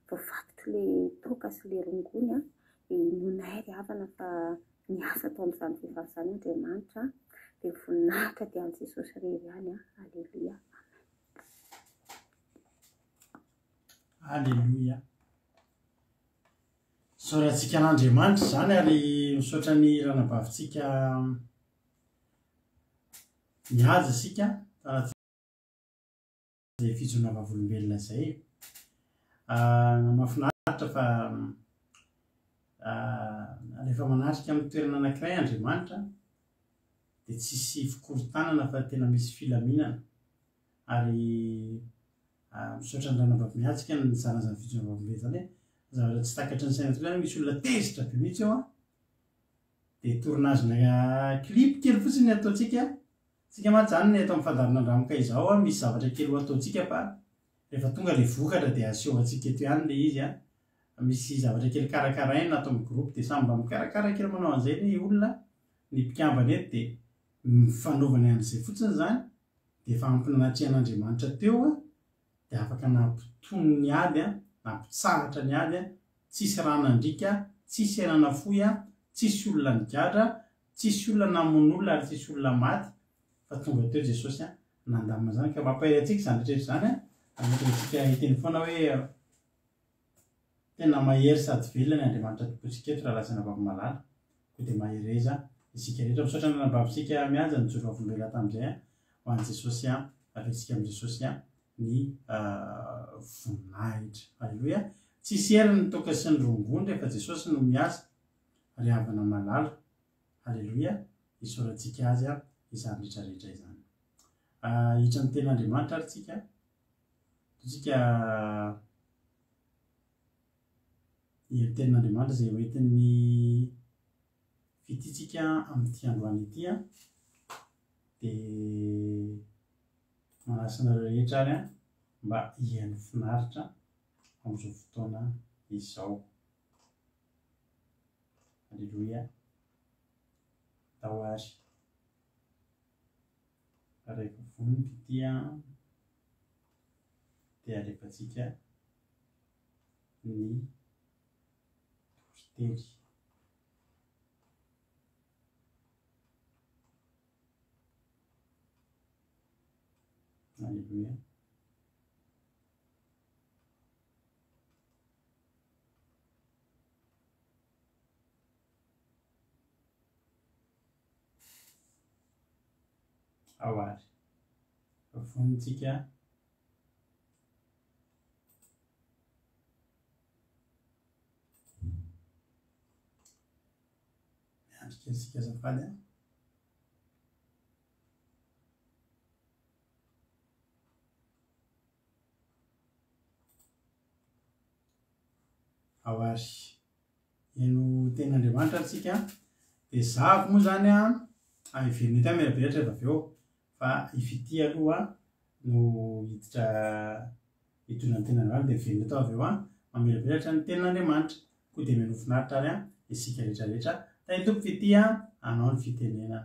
[SPEAKER 5] voafatotr'ilay toaka sy ilay rongony dia inoanay ry havana fa niasa tao amin'izany vehivavy izany Andriamanitra. Dia voninahitra dia an'i Jesosy irery ihany. Aleloia. Amen.
[SPEAKER 1] Aleloia. Isaorantsika an'Andriamanitra izany ary misaotra ny ranabavintsika mihaja isika tanatin'izay fijoroana vavolombelona izay. Ah, mahafinaritra fa ah, rehefa manatrika amin'ny toerana anankiray Andriamanitra dia tsisy fikorontanana fa tena misy filaminana ary Misaotra ny ranabavy miatrika ny nizara an'izany fijoroana vavolombelona izany e. Zavatra tsy takatry ny saina tokoa izany, misy olona tezitra be mihitsy eo an. Dia tournage-na clip kely fotsiny ny ataontsika. Tsika mantsy izany ny eto amin'ny fandaharana Andramoka izao an, misy zavatra kely ho ataontsika fa rehefa tonga ilay vokatra dia aseho antsika eto ihany ilay izy an. Misy zavatra kely karakaraina ato amin'ny groupe dia samy mba mikarakara kely manao an'izay ny olona, ny mpikambana eto dia ny fanaovana an'izay fotsiny izany dia efa ampy nanatrehan'Andriamanitra teo dia afaka nampitony ny ady, nampitsahatra ny ady, tsisy rà nandriaka, tsisy aina nafoy, tsisy olona nigadra, tsisy olona namono olona ary tsisy olona maty fa tonga teo Jesosy nandamina izany ka mampahery antsika izany rehetra izany ary mahatonga antsika hiteny foana hoe Tena mahery sady velona ny Andriamanitra tompontsika eto rahalahy sy anabavy malala, koa dia mahereza isika rehetra. Misaotra ny anabavintsika Mihaja nijoro vavolombelona tamin'izay an, ho an'i Jesosy an, averintsika amin'i Jesosy an ny voninahitra. Aleloia. Tsisy heriny ny toaka sy ny rongony rehefa Jesosy no miasa ry havana malala. Aleloia, isaorantsika Azy izany rehetra rehetra izany. Hiditra amin'ny tenin'Andriamanitra ary tsika. Tsika ny tenin'Andriamanitra izay hoentin'ny fitia-tsika amin'ity androany ity an, dia manasa anareo rehetra ary an mba hihaino finaritra amin'izao fotoana izao. Aleloia. Atao ary. Rehefa vonona fitia dia alefantsika ny toriteny. Aleloia. Ao ary. Vonintsika Miandry kely tsika azafady a. Ao ary. Heno tenin'Andriamanitra ary tsika. Dia zavo moa izany a, heverina eto hamirapiratra rehefa avy eo. Fa i Fitia aloha no hiditra hitondra ny tenin'Andriamanitra dia miverina eto avy eo an, mamirapiratra ny tenin'Andriamanitra. Koa dia minoa finaritra ary an, isika rehetra rehetra. Tahin'ny Tompo Fitia anao ny fitenenana.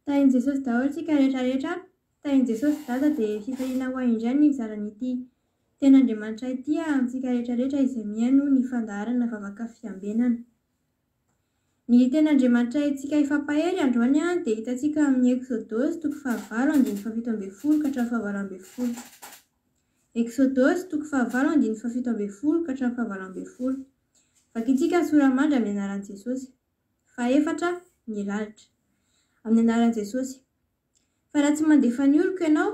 [SPEAKER 4] Tahin'i Jesosy daholo tsika rehetra rehetra, tahin'i Jesosy Dada dia fifaliana ho ahy indray ny mizara an'ity tenin'Andriamanitra ity amintsika rehetra rehetra izay mihaino ny fandaharana vavaka fiambenana. Ny Tenin'Andriamanitra haintsika hifampahery androany dia hitantsika ao amin'ny Eksodosy toko fahavalo andininy fahafito ambin'ny folo ka hatramin'ny fahavalo ambin'ny folo. Eksodosy toko fahavalo andininy fahafito ambin'ny folo ka hatramin'ny fahavalo ambin'ny folo. Vakintsika ny sora-mandry amin'ny anaran'i Jesosy. Fahefatra, ny lalitra. Amin'ny anaran'i Jesosy. Fa raha tsy mandefa ny oloko ianao,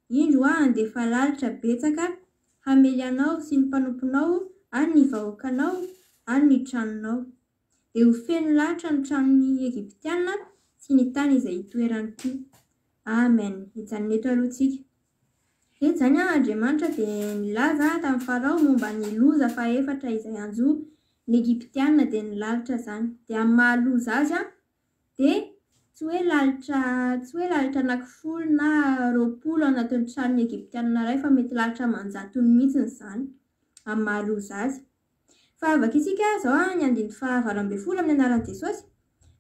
[SPEAKER 4] indro Aho handefa lalitra betsaka hamely anao sy ny mpanomponao ary ny vahoakanao ary ny tranonao. Dia ho feno lalitra ny tranon'ny Egyptiana sy ny tany izay itoerany koa. Amen. Hijanona eto aloha tsika. Eto izany Andriamanitra dia nilaza tamin'i Farao momba ny loza fahefatra izay hanjo ny Egyptiana dia ny lalitra izany. Dia amin'ny maha loza azy Dia tsy hoe lalitra tsy hoe lalitra anankifolo na 20 ao anatin'ny tranon'ny Egyptianina iray fa mety lalitra aman-jatony mihitsy izany amin'ny maha loza azy. Fa vakintsika izao ny andininy faha 18 amin'ny anaran'i Jesosy,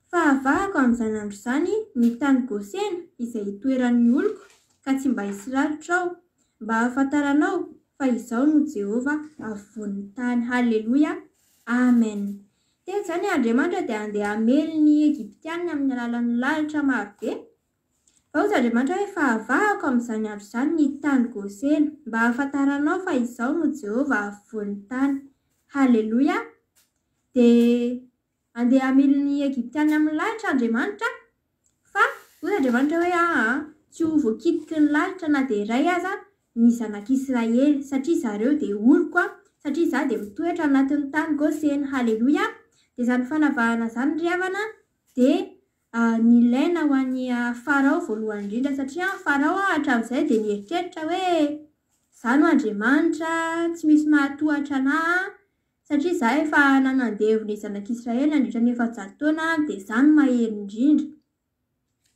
[SPEAKER 4] Fa havahako amin'izany andro izany ny tany Gosena izay itoeran'ny oloko ka tsy mba hisy lalitra ao, mba hahafantaranao fa Izaho no Jehovah afovoan'ny tany. Haleloia! Amen! Teto izany Andriamanitra dia handeha hamely ny Egyptiana amin'ny alalan'ny lalitra maro be. Fa hoy Andriamanitra hoe, Fa havahako amin'izany andro izany ny tany Gosena, mba hahafantaranao fa Izaho no Jehovah afovoan'ny tany. Haleloia! Dia handeha hamely ny Egyptiana amin'ny lalitra Andriamanitra, Fa hoy Andriamanitra hoe, Aa, tsy ho voakitiky ny lalitra na dia iray aza ny zanak'Israely, satria zareo dia oloko, satria Izaho dia mitoetra anatin'ny tany Gosena. Haleloia! Dia izany fanavahana izany, ry havana, dia nilaina ho an'i Farao voalohany indrindra, satria Farao hatramin'izay dia nieritreritra hoe, Izaho no Andriamanitra, tsy misy mahatohatra anà, Satria izaho efa nanandevo ny zanak'Israely nandritra ny 400 taona, dia izaho no mahery indrindra.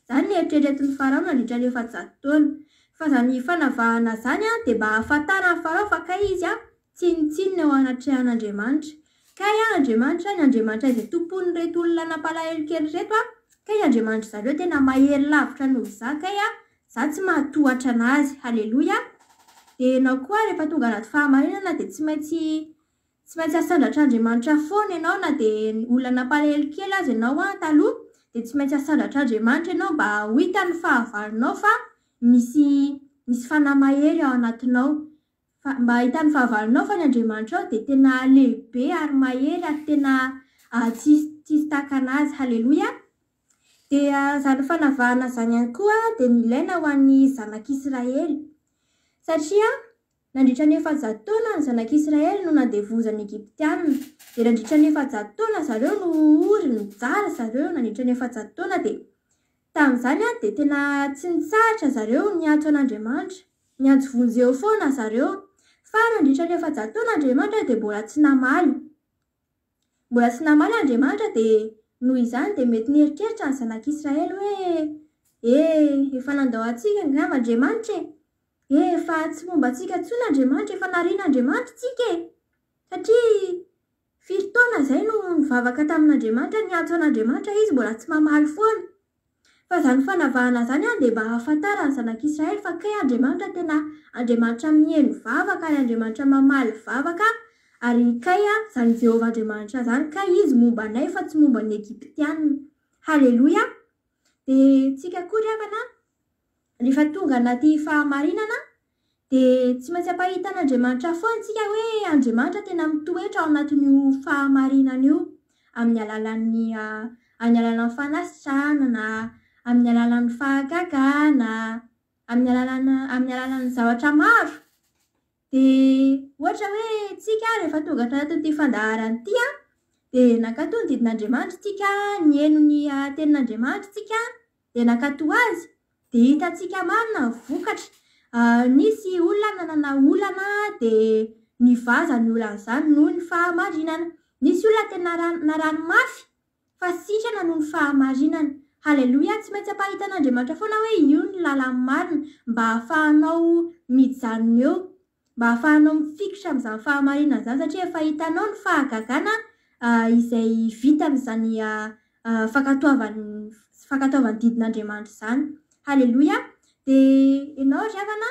[SPEAKER 4] Izany no eritreretin'i Farao nandritra ny 400 taona. Fa izany fanavahana izany dia mba hahafantaran'i Farao fa kay izy tsinontsinona eo anatrehan'Andriamanitra. Kay Andriamanitra, ny Andriamanitra izay tompoin'ireto olona nampalahelo kely ireto, kay Andriamanitr'i zareo tena mahery lavitra noho izaho, kay izaho tsy mahatohatra an'azy. Haleloia! Dia ianao koa rehefa tonga anaty fahamarinana dia tsy maintsy Tsy maintsy asandratr'Andriamanitra foana ianao na dia olona nampalahelo kely aza ianao an taloha dia tsy maintsy asandratr'Andriamanitra ianao mba ho hitan'ny fahavalonao fa misy misy fanahy mahery ao anatinao fa mba hitan'ny fahavalonao fa ny Andriamanitrao dia tena lehibe ary mahery ary tena tsisy tsisy tahaka an'azy haleloia dia izany fanavahana izany ihany koa dia nilaina ho an'ny zanak'Israely. Satria nandritra ny 400 taona ny zanak'Israely no nandevozan'ny Egyptiana. Dia nandritra ny 400 taona zareo no ory, nijaly zareo nandritra ny 400 taona dia tamin'izany dia tena tsy nitsahatra zareo niantso an'Andriamanitra. Niantso vonjeo foana zareo. Fa nandritra ny 400 taona Andriamanitra dia mbola tsy namaly. Mbola tsy namaly Andriamanitra dia noho izany dia mety nieritreritra ny zanak'Israely hoe, Eh, efa nandao antsika angamba Andriamanitra e! Eh, efa tsy momba antsika intsony Andriamanitra, efa narian'Andriamanitra isika e! Satria firy taona izay no nivavaka tamin'Andriamanitra, niantso an'Andriamanitra izy mbola tsy mamaly foana. Fa izany fanavahana izany dia mba hahafantaran'ny zanak'Israely fa kay Andriamanitra tena Andriamanitra mihaino vavaka ary Andriamanitra mamaly vavaka ary kay izany Jehovah Andriamanitra izany kay Izy momba anay fa tsy momba ny Egyptiana. Haleloia! Dia tsika koa ry havana rehefa tonga anaty fahamarinana dia tsy maintsy ampahitan'Andriamanitra foana isika hoe Andriamanitra tena mitoetra ao anatin'io fahamarinana io amin'ny alalan'ny amin'ny alalan'ny fanasitranana, amin'ny alalan'ny fahagagana, amin'ny alalana amin'ny alalan'ny zavatra maro. Dia ohatra hoe tsika rehefa tonga ato anatin'ity fandaharana ity an, dia nankatò ny didin'Andriamanitra tsika, nihaino ny tenin'Andriamanitra tsika, dia nankatò azy, dia hitantsika marina ny vokatra. Nisy olona nanana olana dia nivaha izany olana izany noho ny fahamarinana. Nisy olona tena narary mafy fa sitrana noho ny fahamarinana. Haleloia! Tsy maintsy ampahitan'Andriamanitra foana hoe io ny lalan'ny marina mba hahafahanao mijanona eo, mba hahafahanao mifikitra amin'izany fahamarinana izany satria efa hitanao ny fahagagana izay vita amin'izany fankatoavan'ny fankatoavan'ny didin'Andriamanitra izany. Haleloia! Dia ianao ry havana,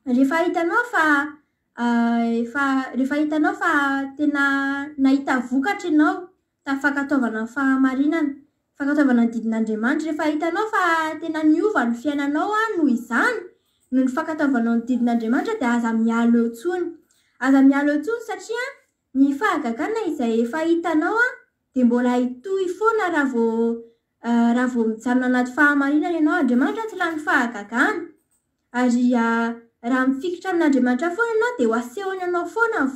[SPEAKER 4] rehefa hitanao fa efa rehefa hitanao fa tena nahita vokatra ianao tamin'ny fankatoavana ny fahamarinana, fankatoavana ny didin'Andriamanitra, rehefa hitanao fa tena niova ny fiainanao noho izany, noho ny fankatoavanao ny didin'Andriamanitra dia aza miala eo intsony. Aza miala eo intsony satria ny fahagagana izay efa hitanao dia mbola hitohy foana raha vao raha vao mijanona anaty fahamarinana ianao. Andriamanitra tsy lany fahagagana. Ary raha mifikitra amin'Andriamanitra foana ianao dia ho asehony anao foana ny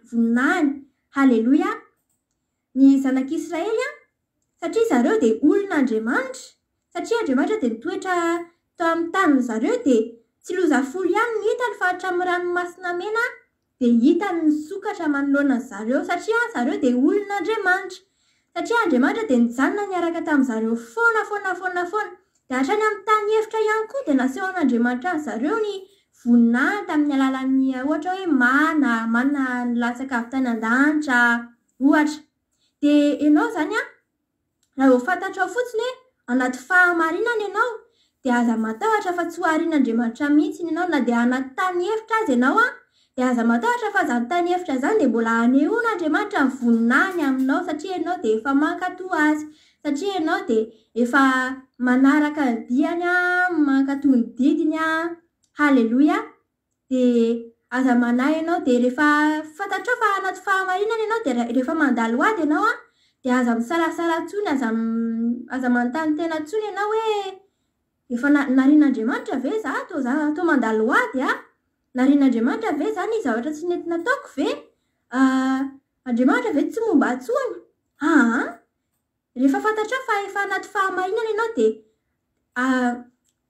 [SPEAKER 4] voninahiny. Haleloia! Ny zanak'Israely an, satria zareo dia olon'Andriamanitra, satria Andriamanitra dia nitoetra tao amin'ny tanin'ny zareo dia tsy loza folo ihany no hitany fa hatramin'ny ranomasina mena dia hitany nisokatra manoloana ny zareo satria zareo dia olon'Andriamanitra. Satria Andriamanitra dia nijanona niaraka tamin'ny zareo foana foana foana foana. Dia hatrany amin'ny tany efitra ihany koa dia nasehon'Andriamanitra ny zareo ny voninahiny tamin'ny alalan'ny ohatra hoe mana, mana nilatsaka avy tany an-danitra ohatra. Dia ianao izany an, Raha vao fantatrao fotsiny hoe anaty fahamarinana ianao dia aza matahotra fa tsy ho arian'Andriamanitra mihitsy ianao na dia anaty tany efitra aza ianao an, dia aza matahotra fa izany tany efitra izany dia mbola hanehoan'Andriamanitra ny voninahiny aminao satria ianao dia efa mankatò Azy, satria ianao dia efa manaraka ny diany an, mankatò ny didiny an, haleloia. Dia aza manahy ianao, dia rehefa fantatrao fa anaty fahamarinana ianao dia rehefa mandalo ady ianao an, dia aza misalasala intsony, aza aza manontany tena intsony ianao hoe efa narian'Andriamanitra ve za toa za toa mandalo ady aho? Narian'Andriamanitra ve za nisy zavatra tsy nety nataoko ve? Andriamanitra ve tsy momba ahy intsony? Aa! Rehefa fantatrao fa efa anaty fahamarinana ianao dia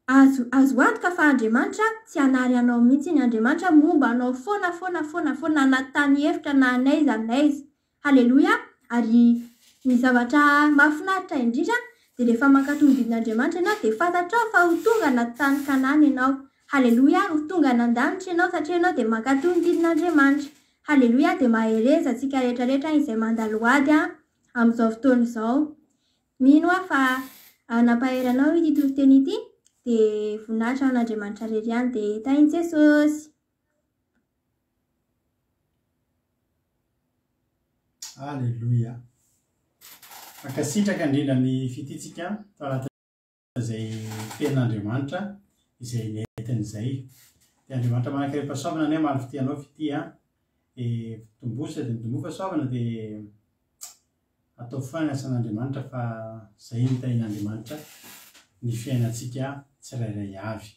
[SPEAKER 4] azo azo antoka fa Andriamanitra tsy hanary anao mihitsy iny. Andriamanitra momba anao foana foana foana foana na anaty tany efitra na n'aiza n'aiza. Haleloia! Ary ny zavatra mahafinaritra indrindra dia rehefa mankatò ny didin'Andriamanitra ianao dia fantatrao fa ho tonga anaty tany Kanana ianao. Haleloia! Ho tonga any an-danitra ianao satria ianao dia mankatò ny didin'Andriamanitra. Haleloia! Dia mahereza antsika rehetra rehetra izay mandalo ady an! amin'izao fotoana izao. Mino aho fa nampahery anao ity toriteny ity, dia voninahitra ho an'Andriamanitra irery ihany, dia tahin'i Jesosy.
[SPEAKER 1] Aleloia. Mankasitraka indrindra ny fitiantsika tao anatin'ny izay tenin'Andriamanitra izay nentiny izay. Dia Andriamanitra manan-karem-pahasoavana anie hamaly fitia anao fitia a. Dia tomboa sady mitomboa fahasoavana dia ataovy foana ny asan'Andriamanitra fa izay no tahian'Andriamanitra ny fiainantsika tsirairay avy.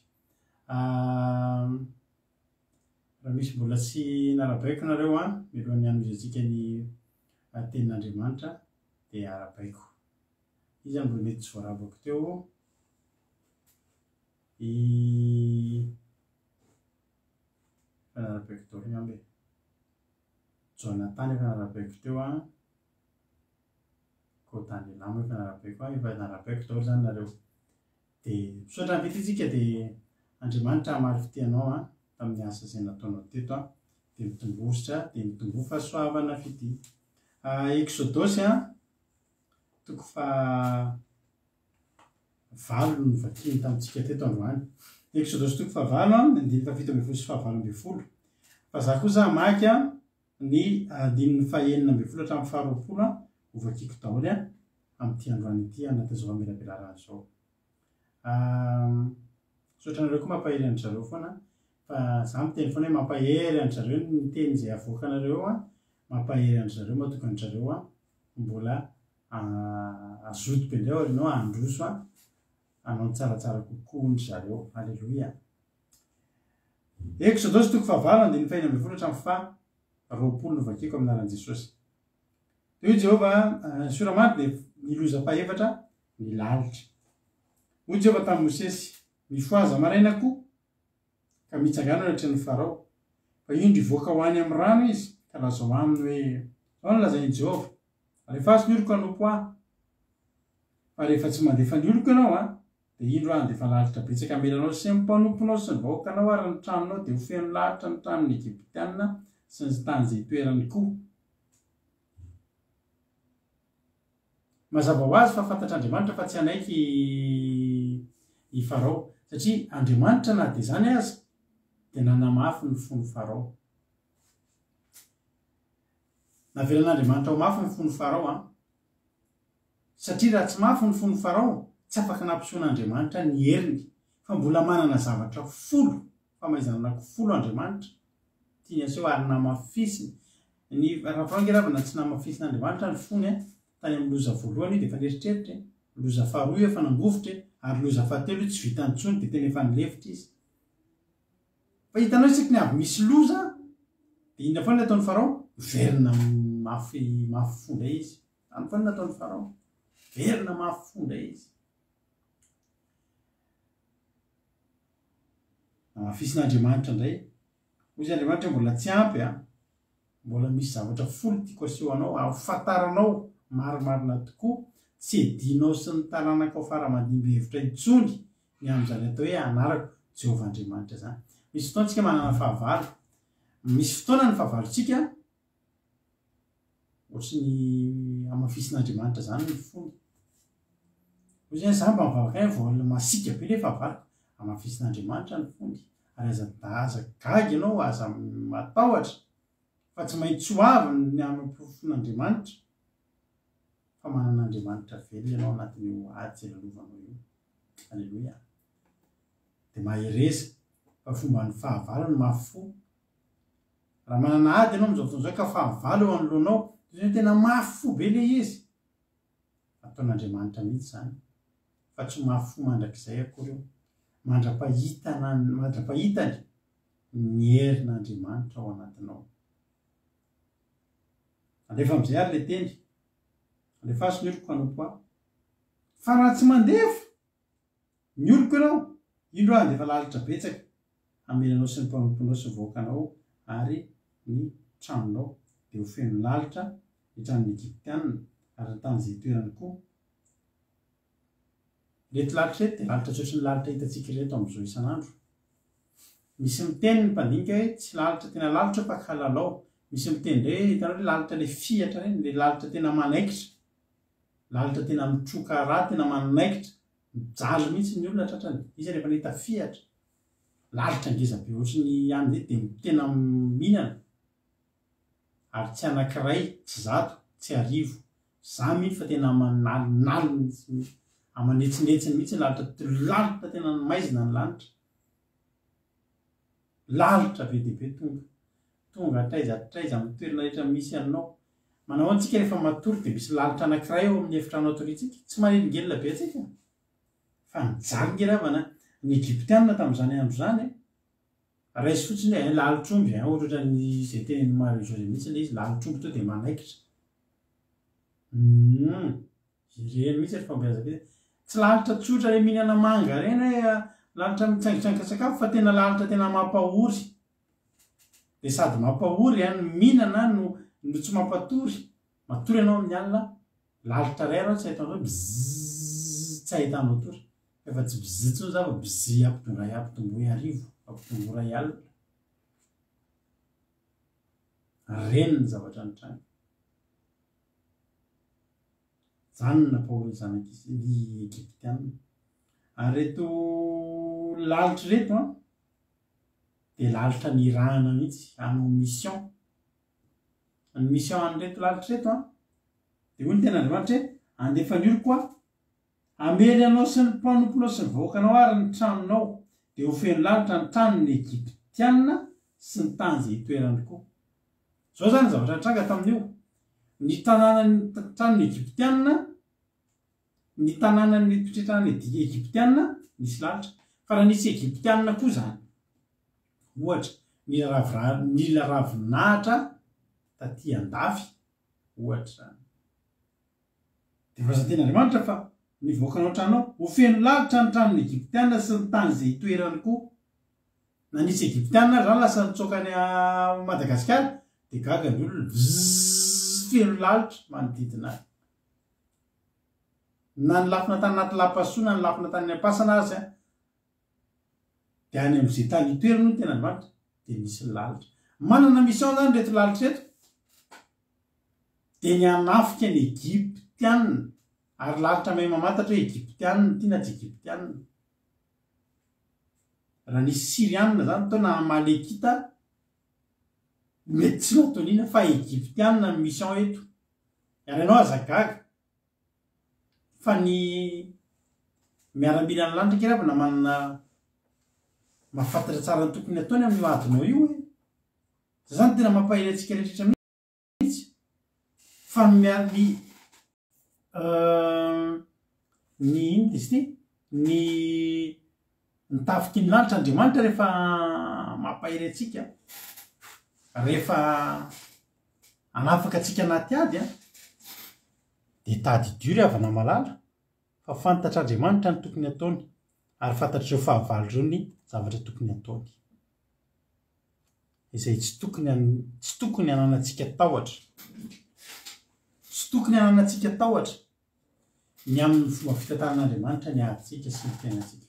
[SPEAKER 1] Raha misy mbola tsy narabaiko nareo an, mialohan'ny hanohizantsika ny tenin'Andriamanitra dia arabaiko. Iza no mbola mety tsy voarabako teo? I efa narabaiko daholo angamba e. Jonathan efa narabaiko teo an. Koa Daniela moa efa narabaiko an, efa narabaiko daholo izany nareo. Dia misaotra an'i Fitia tsika dia Andriamanitra hamaly fitia anao an tamin'ny asa izay nataonao teto an dia mitomboa dia mitomboa fahasoavana Fitia. Eksodosy an toko faha valo no novakiany tamintsika teto androany. Eksodosy toko fahavalo an andininy faha 17 sy faha 18. Fa za kosa hamaky an ny andininy faha 16 hatramin'ny faha 20 an hovakiako daholo an amin'ity androany ity anatin'izao famelabelarana izao. Misaotra anareo koa mampahery an-dry zareo foana fa za miteny foana hoe mampahery an-dry zareo ny teny izay avoakanareo eo an, mampahery an-dry zareo matoky an-dry zareo an, mbola hazoto be indray aoriana ao handroso an, hanao ny tsaratsara kokoa hoy ndry zareo. Aleloia. Eksodosy toko fahavalo andininy fahenina ambin'ny folo hatramin'ny faha 20 no vakiko amin'ny anaran'i Jesosy. Dia hoy Jehovah, Ny sora-mandry dia ny loza fahefatra, ny lalitra. Hoy Jehovah tamin'i Mosesy, Mifohaza maraina koa, ka mitsangàna eo anatrehan'i Farao. Fa indro hivoaka ho any amin'ny rano izy, ka lazao aminy hoe, Izao no lazain'i Jehovah, Alefaso ny oloko hanompo ahy. Fa rehefa tsy mandefa ny oloko ianao, dia indro aho handefa lalitra betsaka hamela anao sy ny mpanomponao sy ny vahoakanao ary ny tranonao, dia ho feno lalitra ny tranon'ny Egyptiana sy ny tany izay itoerany koa. Mazava ho azy fa fantatr'Andriamanitra fa tsy hanaiky i Farao, satria Andriamanitra na dia izany aza dia nanamafy ny fon'i Farao. Navelan'Andriamanitra ho mafy ny fon'i Farao an! Satria raha tsy mafy ny fon'i Farao, tsy afaka nampisehoan'Andriamanitra ny heriny, fa mbola manana zavatra folo, famaizana anankifola Andriamanitra, tiany aseho ary namafisiny. Ny raha Farao ange ravana tsy namafisin'Andriamanitra ny fony an, tany amin'ny loza voalohany io dia efa nieritreritra e, loza faharoa io efa nangovitra e, ary loza fahatelo io tsy vitany intsony dia tena efa nilefitra izy. Fa hitanao isaky ny avy misy loza dia inona foana ny ataon'i Farao? Miverina mafy mafy fo indray izy. Izany foana ny ataon'i Farao. Miverina mafy fo indray izy. Namafisin'Andriamanitra indray. Hoy izy Andriamanitra mbola tsy ampy an. Mbola misy zavatra folo tiako aseho anao hahafantaranao marimarina tokoa tsy edinao sy ny taranakao fara aman-dimby hevitra intsony ny amin'izany atao hoe anarako Jehovah Andriamanitra izany. Misy fotoana tsika manana fahavalo. Misy fotoana ny fahavalontsika ohatry ny hamafisin'Andriamanitra izany ny fony. Hoy izy hoe za mba mivavaka ihany vao masiaka be ilay fahavaloko. Hamafisin'Andriamanitra ny fony. Ary aza aza gaga ianao, aza matahotra fa tsy maintsy ho avy ny hamafisin'Andriamanitra fa manana Andriamanitra velona ianao anatin'io ady izay lalovanao io. Aleloia. Dia mahereza fa fomban'ny fahavalo ny mafy fo. Raha manana ady ianao amin'izao fotoana izao ka fahavalo eo anoloanao, dia hoe tena mafy fo be ilay izy. Ataon'Andriamanitra mihitsy izany fa tsy ho mafy fo mandrakizay akory io. Mandra-pahitana mandra-pahitany ny herin'Andriamanitra ao anatinao. Alefa amin'izay ary ilay teny. Alefaso ny oloko hanompo ahy. Fa raha tsy mandefa ny oloko ianao, indro aho handefa lalitra betsaka hamely anao sy ny mpanomponao sy ny vahoakanao ary ny tranonao, dia ho feno lalitra ny tranon'ny Egyptiana ary ny tany izay itoerany koa. Ireto lalitra ireto dia lalitra tsy ohatry ny lalitra hitantsika ireto amin'izao isan'andro. Misy miteny ny mpandinika hoe tsy lalitra tena lalitra io fa kalalao. Misy miteny indray hoe hitanao ilay lalitra ilay fihatra ireny, ilay lalitra tena manaikitra. Lalitra tena mitroka rà, tena manaikitra. Mijaly mihitsy ny olona tratrany. Izy rehefa nahita fihatra. Lalitra ngeza be ohatry ny any dia tena mihinana. Ary tsy anankiray, tsy zato, tsy arivo. Za mino fa tena aman'alinaliny sy aman'hetsinetsiny mihitsy ny lalitra. Lalitra tena maizina ny lanitra. Lalitra be dia be tonga. Tonga hatraiza hatraiza amin'ny toerana rehetra misy anao. Manao ahoana tsika rehefa matory dia misy lalitra anankiray ao amin'ny efitrano atoriantsika? Tsy manelingelina be antsika? Fa nijaly nge ravana ny Egyptiana tamin'izany andro izany e! Raiso fotsiny hoe lalitr'omby ein, ohatra ohatran'ny izay tenenin'i Marie José mihitsy ilay izy, lalitr'omby tonga dia manaikitra. Humm, ireny mihitsy ry fahombiazako ity. Tsy lalitra tsotra ilay mihinana manga ireny hoe lalitra mitsaingotsaingotra sakafo fa tena lalitra tena mampahory. Dia sady mampahory an, no mihinana no no tsy mampatory. Matory ianao amin'ny alina, lalitra iray ianao tsy ahitanao tory, bzzz tsy ahitanao tory. Efa tsy bzz intsony za fa bzz ampidondray ampitomboy arivo, ampitomboy iray alina. Reny ny zavatra nitranga. Izany no nampahory ny zanak'i ny Egyptiana. Ary ireto lalitra ireto an, dia lalitra nirahana mihitsy hanao mission. Ny mission an'ireto lalitra ireto an, dia hoy ny tenin'Andriamanitra hoe, handefa ny oloko aho, hamely anao sy ny mpanomponao sy ny vahoakanao ary ny tranonao, dia ho feno lalitra ny tranon'ny Egyptiana sy ny tany izay itoerany koa. Izao izany ny zavatra nitranga tamin'io, ny tanànan'ny tranon'ny Egyptiana, ny tanànan'ny mpitretrana Egyptiana nisy lalitra. Fa raha nisy Egyptiana koa izany, ohatra, nila ravira, nila ravinahitra taty an-dafy, ohatra izany. Dia voalazan-tenin'Andriamanitra fa ny vahoakanao an-tranonao, ho feno lalitra ny tranon'ny Egyptiana sy ny tany izay itoerany koa. Na nisy Egyptiana ary izany lasa nitsoaka any Madagasikara, dia gaga ny olona, bzzz, feno lalitra manodidina azy. Na ny lafina tany anaty lapasoa na ny lafina tany am-pasana aza dia any amin'izay tany itoerany hoy ny tenin'Andriamanitra dia misy lalitra. Manana mission izany ireto lalitra ireto dia ny hanafika ny Egyptiana ary lalitra mahay mamantatra hoe Egyptiana ity na tsy Egyptiana. Raha nisy Syriana izany tao na Amalekita mety tsy nataon'ina fa Egyptiana ny mission eto. Ary ianao aza gaga fa ny miaramilan'ny lanitra akia ravina manana mahafantatra tsara ny tokony ataony amin'io adinao io e. Zay zany tena mampahery antsika rehetra mihitsy fa ny ny ny inona izy ity? Ny ny tafiky ny lanitra Andriamanitra rehefa mampahery antsika rehefa Hanafaka antsika anaty ady an! Dia tadidio ry havana malala fa fantatr'Andriamanitra ny tokony hataony ary fantatr'ireo fahavalo ireo ny zavatra tokony hataony. Izay tsy tokony tsy tokony hananantsika tahotra. Tsy tokony hananantsika tahotra ny amin'ny fomba fitantanan'Andriamanitra ny adintsika sy ny fiainantsika.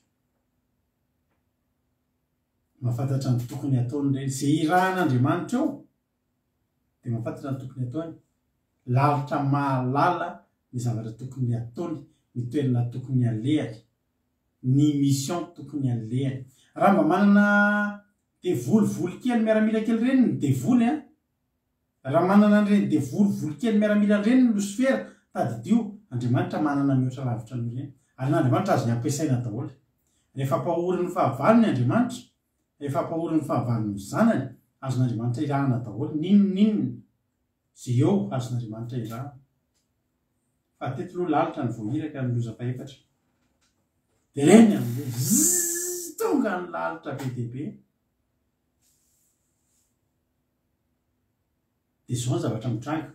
[SPEAKER 1] Mahafantatra ny tokony hataony ireny. Izay irahan'Andriamanitra eo dia mahafantatra ny tokony hataony, lalitra mahalala ny zavatra tokony hataony, ny toerana tokony halehany, ny mission tokony halehany. Raha mba manana devoly voly kely miaramila kely ireny ny devoly an, raha manana an'ireny devoly voly kely miaramila ireny ny losifera, tadidio, Andriamanitra manana mihoatra lavitra noho ireny. Ary n'Andriamanitra azony ampiasaina daholo. Rehefa ampahorin'ny fahavalony Andriamanitra, Rehefa ampahorin'ny fahavalony ny zanany, azon'Andriamanitra irahana daholo n'inon'inona izay eo azon'Andriamanitra irahana. Fa teto aloha lalitra ny voahiraka ny loza fahefatra. Dia reny amin'izay zzz tonga ny lalitra be dia be. Dia izao ny zavatra mitranga.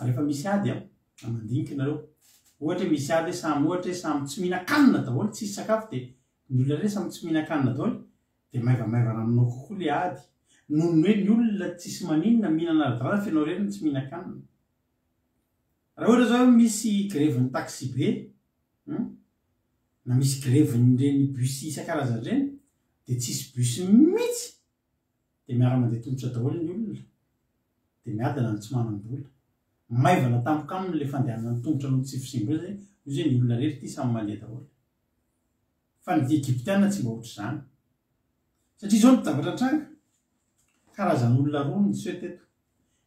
[SPEAKER 1] Rehefa misy ady an, mandinika nareo. Ohatra hoe misy ady hoe samy ohatra hoe samy tsy mihinan-kanina daholo, tsisy sakafo dia ny olona rehetra samy tsy mihinan-kanina daholo dia maivamaivana aminao kokoa ilay ady noho ny hoe ny olona tsisy maninona mihinana ara-dalàna fa ianao irery no tsy mihinan-kanina. Raha ohatra zao hoe misy grevin'ny taxi-be, hum, na misy grevin'ireny bus isan-karazany ireny dia tsisy bus mihitsy dia miara-mandeha tongotra daholo ny olona, dia miadana ny tsy manam-bola. Maivana tampoka aminy ilay fandehanana ny tongotra noho ny tsy fisiam-bola izay, hoy izy hoe ny olona rehetra ity samy mandeha daholo. Fa ny Egyptiana tsy mba ohatr'izany. Satria izao ny zavatra nitranga, karazan'olona roa no niseho teto,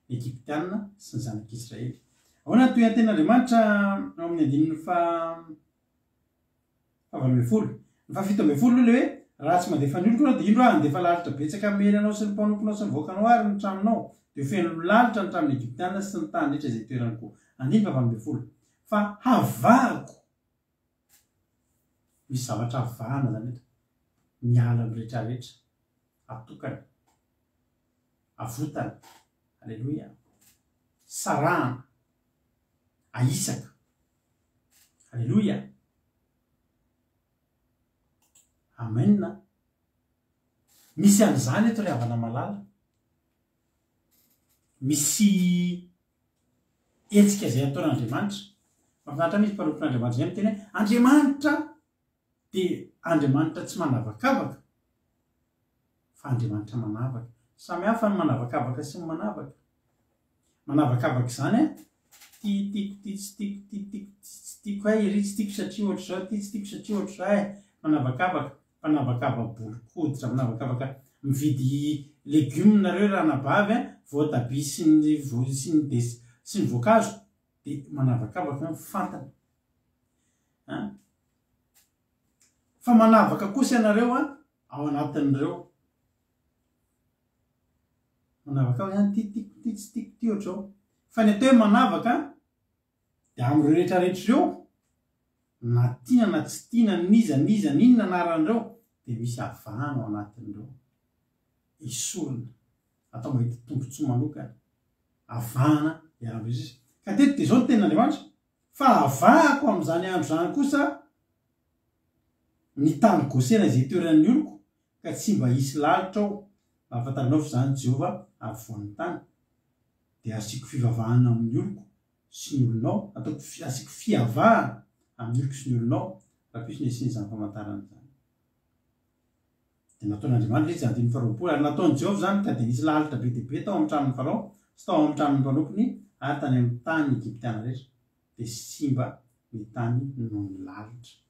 [SPEAKER 1] ny Egyptiana sy ny zanak'Israely. Ahoana ny toean-ten'Andriamanitra ao amin'ny andininy faha. 18. Ny faha 17 aloha ilay hoe, Raha tsy mandefa ny oloko ianao, dia indro aho handefa lalitra betsaka hamely anao sy ny mpanomponao sy ny vahoakanao ary ny tranonao, dia ho feno lalitra ny tranon'ny Egyptiana sy ny tany rehetra izay itoerany koa. Andininy faha 18. Fa havahako. Misy zavatra havahana izany eto. Miala amin'ny rehetrarehetra. Atokana. Avotana. Aleloia. Sarahana. Ahisaka. Aleloia. Amen. Misy an'izany eto ry havana malala. Misy hetsika izay ataon'Andriamanitra. Mahafinaritra mihitsy mpanompon'Andriamanitra izay miteny hoe Andriamanitra dia Andriamanitra tsy manavakavaka fa Andriamanitra manavaka. Samy hafa ny manavakavaka sy ny manavaka. Manavakavaka izany an, ty tiako ty tsy tiako, ty tiako ty tsy tiako, hay iry tsy tiako satria ohatr'izao, ty tsy tiako satria ohatr'izao, hay manavakavaka, mpanavakava-bolon-koditra, manavakavaka mividy legioma nareo ranabavy an, voatabia sy ny sy ny des sy ny voankazo dia manavakavaka ny fantany an. Fa manavaka kosa ianareo an ao anatin'ireo. Manavaka hoe ty tiako ty tsy tiako ty ohatr'izao. Fa ny atao hoe manavaka dia amin'ireo rehetra rehetra ireo, na tiana na tsy tiana, n'iza n'iza, n'inona anaran'ireo, dia misy avahana ao anatin'ireo. Esorina. Atao mahita tombontsoa manokana. Avahana hiara-miresy. Ka teto dia izao ny tenin'Andriamanitra, fa avahako amin'izany andro izany kosa ny tany Gosena izay itoeran'ny oloko, ka tsy mba hisy lalitra ao, mba hahafantaranao fa izaho no Jehovah afovoan'ny tany. Dia hasiako fivavahana amin'ny oloko sy ny olonao, ataoko, hasiako fiavahana amin'ny oloko sy ny olonao, raha piso ny hasiana izany famantarana izany. Dia nataon'Andriamanitra ilay izy, andininy faharoapolo, ary nataon'i Jehovah izany, ka dia nisy lalitra be dia be tao amin'ny tranon'i Farao sy tao amin'ny tranon'ny mpanompony ary tany amin'ny tany egyptiana rehetra, dia simba ny tany noho ny lalitra.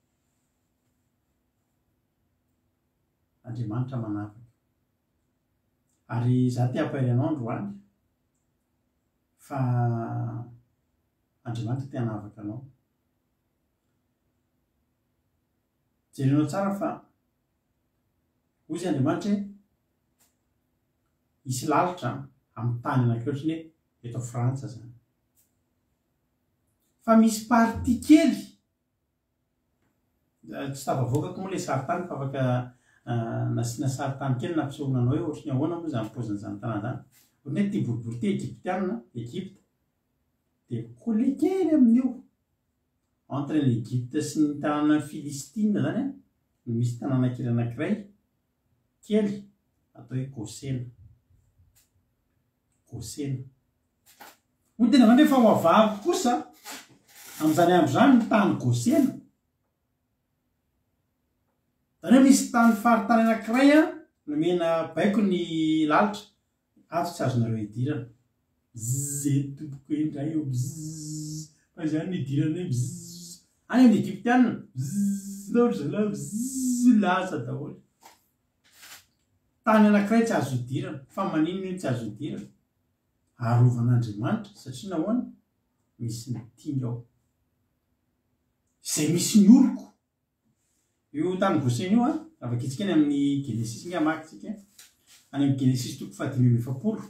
[SPEAKER 1] Andriamanitra manavaka. Ary izaho te hampahery anao androany fa Andriamanitra te hanavaka anao. Jerenao tsara fa hoy izy Andriamanitra hoe hisy lalitra amin'ny tany anankiray ohatran'ny hoe eto Frantsa zany. Fa misy partie kely Tsy tafavoakako moa ilay sarintany fa afaka nasiana sarintany kely nampisehoana anao hoe ohatry ny ahoana moa izany paozin'izany tanàna izany. Ohatry ny hoe ity boribory ity Egyptiana, Egypte, dia coller kely amin'io. Entre ny Egypte sy ny tanànan'i Filistina izany an, no misy tanàna kely anankiray, kely, atao hoe Gosena. Gosena. Hoy ny teny avy fa ho avahako kosa amin'izany andro izany ny tany Gosena. Izany hoe misy tany faritany anankiray nomena baiko ny lalitra, ato tsy azonareo idirana. Bzzz eto tompoko indray eo bzzz fa izany no idiranay bzzz any amin'ny Egyptiana bzzz ndao ry zalahy bzzz lasa daholo. Tany anankiray tsy azo idirana, fa maninona io tsy azo idirana? Arovan'Andriamanitra, satria nahoana? Misy ny tiany ao. Izay misy ny oloko. Io tany Gosena io an, raha vakintsika any amin'ny Genesisy ange hamaky tsika, any amin'ny Genesisy toko fahadimy amby 40,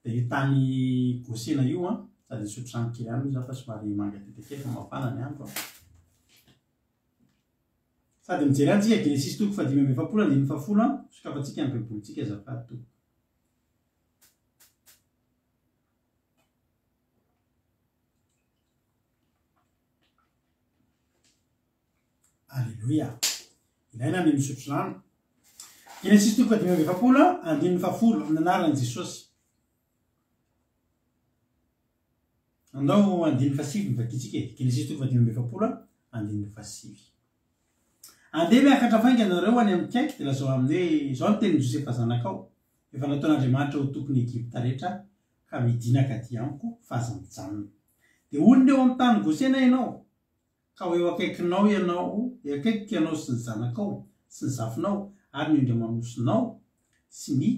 [SPEAKER 1] dia io tany Gosena io an, sady nisotro rano kely ihany moa za fa somary mangatsiaka kely fa mafana ny andro an. Sady mijery any tsika Genesisy toko fahadimy amby 40 andininy fahafolo an, sokafantsika ny Baibolintsika azafady tompoko. Aleloia. Ilaina ny misotro rano. Genesisy toko fahadimy amby 40, andininy fahafolo, amin'ny anaran'i Jesosy. Andao andininy fahasivy ny vakintsika e. Genesisy toko fahadimy amby 40, andininy fahasivy. Andeha miakatra faingana nareo any amin'ny kaiky dia lazao aminy hoe izao ny tenin'i Josefa zanakao, efa nataon'Andriamanitra ho tompon'i Egypta rehetra aho, ka midìna akaty amiko, fa aza mijanona. Dia honina eo amin'ny tany Gosena ianao, ka ho eo akaikinao ianao, eo akaikiko ianao sy ny zanakao, sy ny zafinao, ary ny ondry aman'osinao, sy ny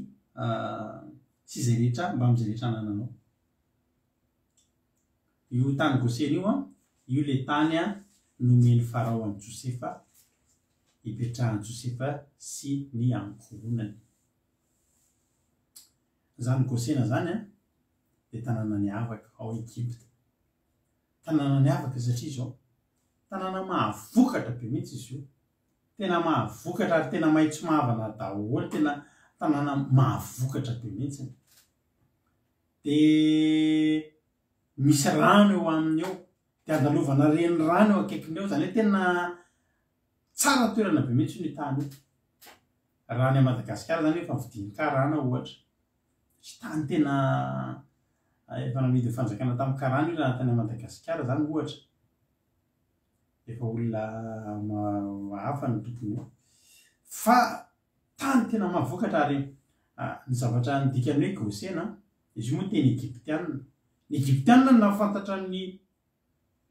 [SPEAKER 1] sy izay rehetra mbamin'izay rehetra anananao. Io tany Gosena io an, io ilay tany nomen'i Farao an'i Josefa hipetrahan'i Josefa sy ny ankohonany. Izany Gosena izany an, dia tanàna niavaka ao Egypta. Tanàna niavaka satria izao, tanàna mahavokatra be mihitsy izy io. Tena mahavokatra ary tena maitso mavana daholo, tena tanàna mahavokatra be mihitsy. Dia misy rano eo aminy eo, dia andalovana renirano eo akaikiny eo, izany hoe tena tsara toerana be mihitsy io tany io. Raha any Madagasikara izany efa vidian'ny karana ohatra. Satria tany tena efa namidin'ny fanjakana tamin'ny karana io raha tany Madagasikara izany ohatra. Efa olona hafa no tompony eo. Fa tany tena mahavokatra ary ny zavatra ny dikan'ny hoe Gosena, izy io moa teny egyptiana. Ny egyptiana no nahafantatra ny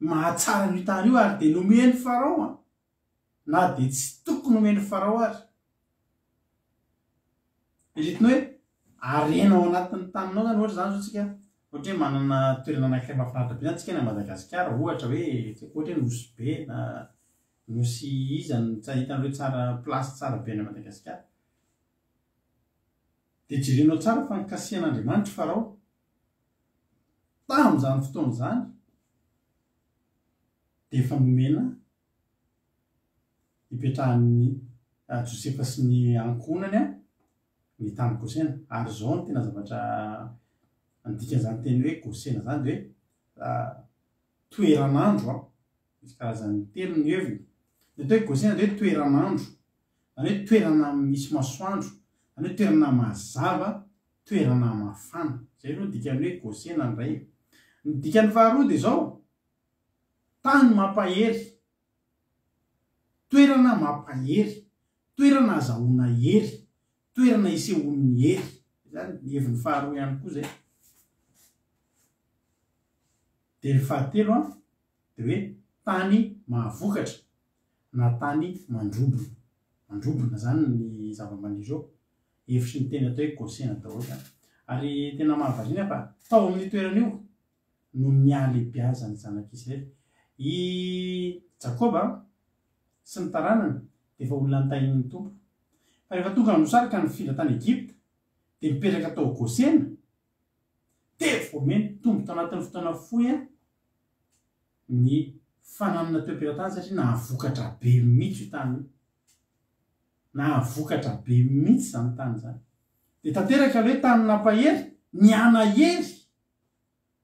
[SPEAKER 1] mahatsara an'io tany io ary dia nomen'i Farao na dia tsy tokony homen'i Farao ary. Eritreretina hoe harena ao anatin'ny taninao izany, ohatra izany izao tsika, ohatra hoe manana toerana anankiray mahafinaritra be izany tsika any Madagasikara, ohatra hoe tsy haiko ohatra hoe Nosy Be na Nosy iza no tsa- hitanareo tsara place tsara be any Madagasikara. Dia jerenao tsara fa nikasihan'Andriamanitra i Farao tamin'izany fotoana izany dia efa nomena hipetrahan'i Josefa sy ny ankohonany ny tany Gosena. Ary izao no tena zavatra ny dikan'izany teny hoe Gosena izany dia hoe toeran'andro. Misy karazany telo ny heviny. Ny atao hoe Gosena dia hoe toeran'andro. Izany hoe toerana misy masoandro, izany hoe toerana mazava, toerana mafana. Izay aloha ny dikan'ny hoe Gosena ny iray. Ny dikany faharoa dia izao, Tany mampahery. Toerana mampahery. Toerana azahoana hery. Toerana isehoan'ny hery. Izany ny heviny faharoa ihany koa izay. Dia ny fahatelo an, dia hoe tany mahavokatra na tany mandrobona. Mandrobona izany ny zava-maniry eo. Hevitry ny teny atao hoe Gosena daholo izany. Ary tena mahavariana fa tao amin'io toerana io no nihalehibiazan'ny zanak'Israely. I Jakoba sy ny taranany dia efa olona notahian'ny Tompo. Fa rehefa tonga ny mosary ka nifindra tany Egypta, dia nipetraka tao Gosena, dia voame nitombo tao anatin'ny fotoana fohy ny fananana teo am-pelatanany satria nahavokatra be mihitsy io tany io. Nahavokatra be mihitsy izany tany izany. Dia tanteraka ilay hoe tany nampahery, nihanahery.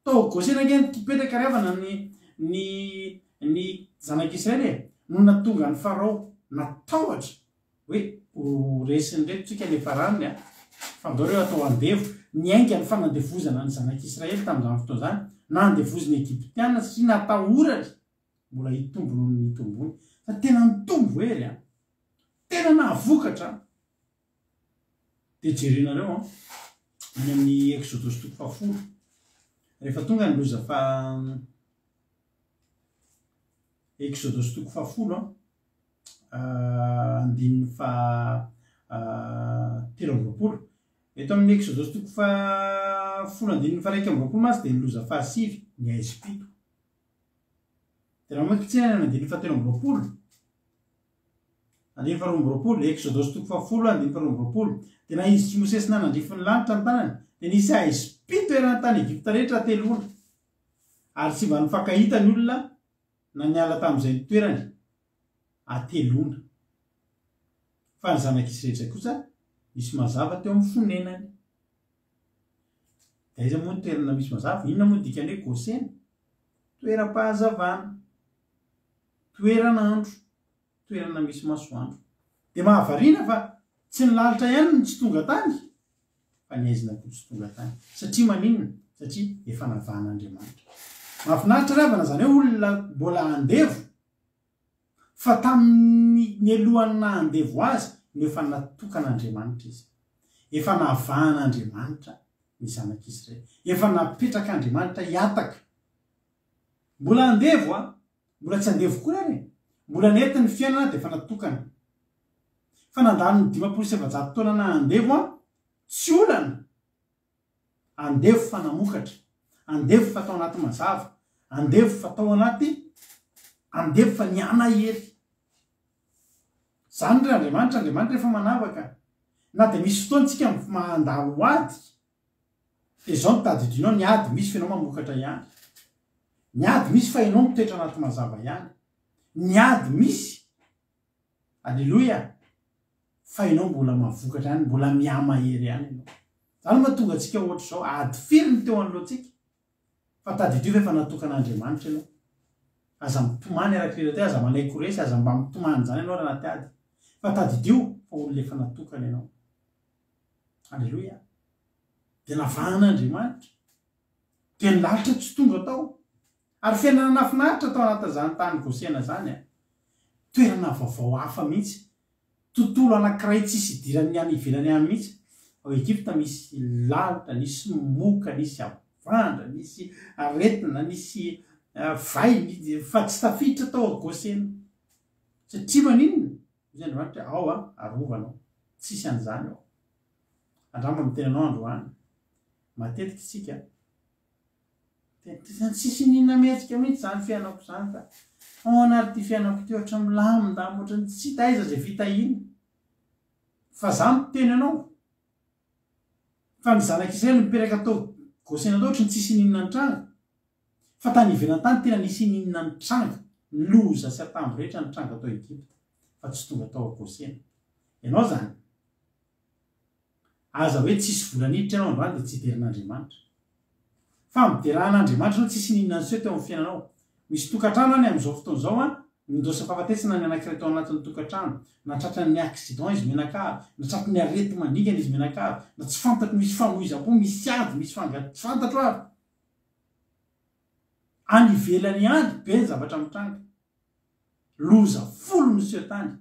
[SPEAKER 1] Tao Gosena ange no nipetraka ry havana ny ny ny zanak'Israely e, no nahatonga an'i Farao natahotra hoe ho resin'ireto tsika nefa ranony a, fa ndao ireo atao andevo. Niainga ny fanandevozana ny zanak'Israely tamin'izany fotoana izany, nandevozina Egyptiana satria natahorany mbola hitombo noho ny nitombony. Fa tena nitombo hery a, tena nahavokatra. Dia jerenareo an, any amin'ny Eksodosy toko fahafolo, rehefa tonga ny loza fa Eksodosy toko fahafolo an, andininy faha 23. Eto amin'ny Eksodosy toko fahafolo andininy faha 21 mantsy dia ny loza fahasivy, ny haizim-pito. Dia raha mamaky tsena ny andininy faha 23, Andininy faharoa amby roapolo, Eksodosy toko fahafolo, andininy faharoa amby roapolo, Dia nahizitr'i Mosesy nanandrify ny lanitra ny tanany, dia nisy haizim-pito eran'ny tany Egypta rehetra hateloana. Ary tsy mba nifankahita ny olona na niala tamin'izay nitoerany hateloana. Fa ny zanak'Israely kosa nisy mazava teo amin'ny fonenany. Dia aiza moa ny toerana misy mazava? Inona moa ny dikan'ny hoe Gosena? Toeram-pahazavana. Toeran'andro, toerana misy masoandro. Dia mahavariana fa tsy ny lalitra ihany no tsy tonga tany fa ny haizina koa tsy tonga tany. Satria maninona? Satria efa navahan'Andriamanitra. Mahafinaritra ry havana izany hoe olona mbola andevo fa tamin'ny nialohan'ny naha andevo azy no efa natokan'Andriamanitra izy. Efa navahan'Andriamanitra ny zanak'Israely. Efa napetrak'Andriamanitra hihataka. Mbola andevo an! Mbola tsy andevo koa ary e! Mbola nety ny fiainana dia efa natokana. Fa nandalo ny 450 taona naha andevo an, tsy olana! Andevo fa namokatra, andevo fa tao anaty mazava, andevo fa tao anaty, andevo fa nianahery. Zany ry Andriamanitra, Andriamanitra efa manavaka. Na dia misy fotoana tsika mandalo ady, Dia izao no tadidinao, ny ady misy fa ianao mamokatra ihany. Ny ady misy fa ianao mitoetra anaty mazava ihany. Ny ady misy. Aleloia! Fa ianao mbola mahavokatra ihany, mbola mihamahery ihany ianao. Izany no mahatonga antsika ohatr'izao, ady firy no teo anoloantsika? Fa tadidio fa efa natokan'Andriamanitra ianao. Aza mitomany araka ireo teo, aza manaiky ho resy, aza mba mitomany izany ianao raha anaty ady. Fa tadidio fa olona efa natokana ianao. Aleloia. Dia navahan'Andriamanitra. Dia ny lalitra tsy tonga tao. Ary fiainana nahafinaritra tao anatin'izany tany Gosena izany an. Toerana vaovao hafa mihitsy. Tontolo anankiray tsisy idiran'ny any ivelany any mihitsy. Ao Egypta misy lalitra, nisy moka, nisy avandra, nisy aretina, nisy vay, fa tsy tafiditra tao Gosena. Satria maninona? Hoy Andriamanitra hoe, ao an, arovana ao. Tsisy an'izany ao. Angamba miteny anao androany. Matetika isika dia tsisy n'inona mihetsika mihitsy izany fiainako izany fa ahoana ary ity fiainako ity ohatran'ny milamindamina ohatran'ny tsy hita aiza izay fitahiana. Fa za miteny anao fa ny zanak'Israely mipetraka tao Gosena tao ohatran'ny tsisy n'inona nitranga. Fa tany ivelany tany tena nisy n'inona nitranga, ny loza sy atambo rehetra nitranga tao Egypta fa tsy tonga tao Gosena. Ianao izany. Aza hoe tsisy vola niditra ianao androany dia tsy hidera an'Andriamanitra. Fa midera an'Andriamanitra ianao tsisy n'inona niseho teo amin'ny fiainanao. Misy tokantrano any amin'izao fotoana izao an, nindosa fahafatesana ny anankiray tao anatin'ny tokantrano, na tratran'ny accident izy mianakavy, na tratran'ny areti-mandringana izy mianakavy, na tsy fantatro misy famoizam-po, misy ady, misy fanga, tsy fantatro ary. Any ivelany any be ny zavatra mitranga. Loza folo niseho tany.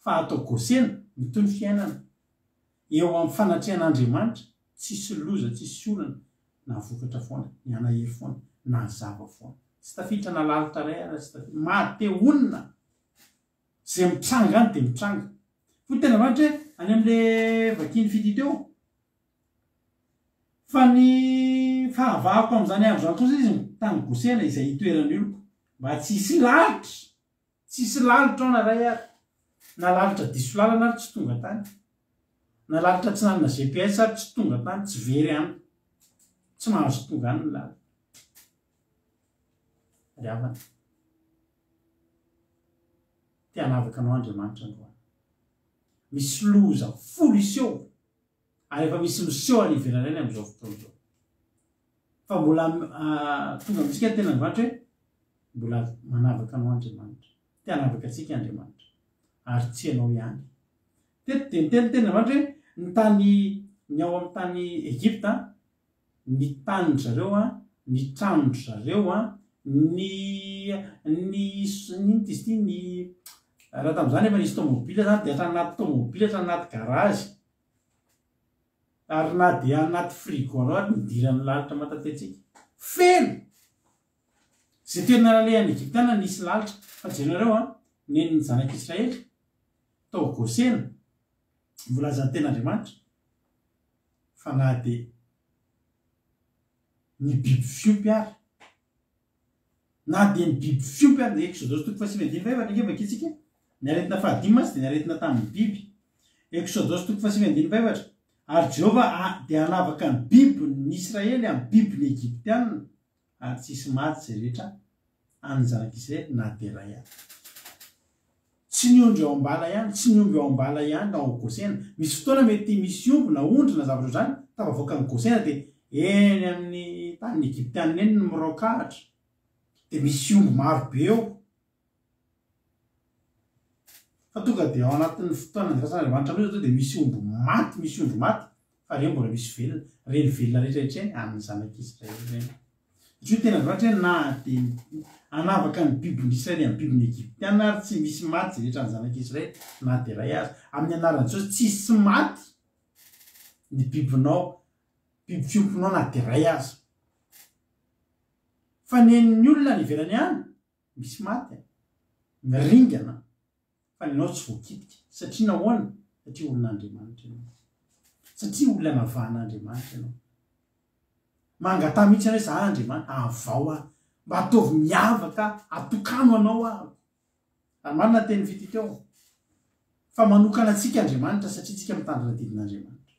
[SPEAKER 1] Fa atao Gosena, mitohy ny fiainana. Eo amin'ny fanatrehan'Andriamanitra, tsisy loza, tsisy olana, nahavokatra foana, nihanahery foana, nahazava foana. Tsy tafiditra na lalitra iray ara, tsy tafiditra. Maha-te honina! Izay mitranga any dia mitranga. Hoy ny tenin'Andriamanitra hoe, any amin'ilay vakin'i Fitia teo, Fa ny fahavahako amin'izany andro izany kosa izy, tany Gosena izay hitoeran'ny oloko, mba tsy hisy lalitra. Tsisy lalitra ao na ray ary. Na lalitra diso lalana ary tsy tonga tany. Na lalitra tsy nanana GPS ary tsy tonga tany, tsy very any. Tsy mahazo tonga any ny lalitra. Ry havana, te hanavaka anao Andriamanitra androany. Misy loza folo hiseho ary efa misy miseho any ivelany any amin'izao fotoana izao. Fa mbola tonga amintsika ny tenin'Andriamanitra hoe mbola manavaka anao Andriamanitra. Te hanavaka antsika Andriamanitra. Ary tsy ianao ihany. Teto dia niteny ny tenin'Andriamanitra hoe ny tany ny ao amin'ny tany Egypta, ny tanin-dry zareo an, ny tranon-dry zareo an, ny ny inona izy ity ny raha tamin'izany efa nisy tomobile izany dia hatrany anaty tomobile hatrany anaty garazy. Ary na dia anaty frigo anao ary nidiran'ny lalitra matantentsika. Feno! Izay toerana nalehan'ny Egyptiana nisy lalitra. Fa jerenareo an, nenin'ny zanak'Israely, tao Gosena, voalazan'ny tenin'Andriamanitra, fa na dia ny biby fiompy ary, Na dia ny biby fiompy ary dia Eksodosy toko fahasivy andininy fahefatra ange vakintsika. Ny aretina fahadimy mantsy dia ny aretina tamin'ny biby. Eksodosy toko fahasivy andininy fahefatra. Ary Jehovah dia hanavaka ny bibin'ny Israely amin'ny bibin'ny Egyptiana, ary tsy hisy maty izay rehetra an'ny zanak'Israely na dia iray aza. Tsy ny ondry ao am-bala ihany, tsy ny omby ao am-bala ihany na ao Gosena. Misy fotoana mety misy omby na ondry na zavatra ohatr'izany tafavoaka an'i Gosena dia eny amin'ny tanin'ny Egyptianina eny no miraokahatra. Dia misy omby maro be eo. Fa tonga dia ao anatin'ny fotoana nandrasan'Andriamanitra mihitsy tonga dia misy omby maty, misy ondry maty, fa ireny mbola misy velona. Ireny velona rehetra rehetra ireny amin'ny zanak'Israely ireny. Satria tena Andriamanitra hoe na dia hanavaka ny bibin'ny Israely amin'ny bibin'ny Egyptiana ary tsy misy maty izay rehetra ny zanak'Israely na dia iray aza. Amin'ny anaran'i Jesosy tsisy maty ny bibinao, biby fiompinao na dia iray aza. Fa nen'ny olona any ivelany any misy maty a! Miringana. Fa ny anao tsy voakitika. Satria nahoana? Satria olon'Andriamanitra ianao. Satria olona navahan'Andriamanitra ianao. Mangataha mihitsy ianao hoe za Andriamanitra, avao aho. Mba ataovy miavaka aho, atokano anao aho. Ary marina ny tenin'i Fitia teo. Fa manokana antsika Andriamanitra satria tsika mitandrina didin'Andriamanitra.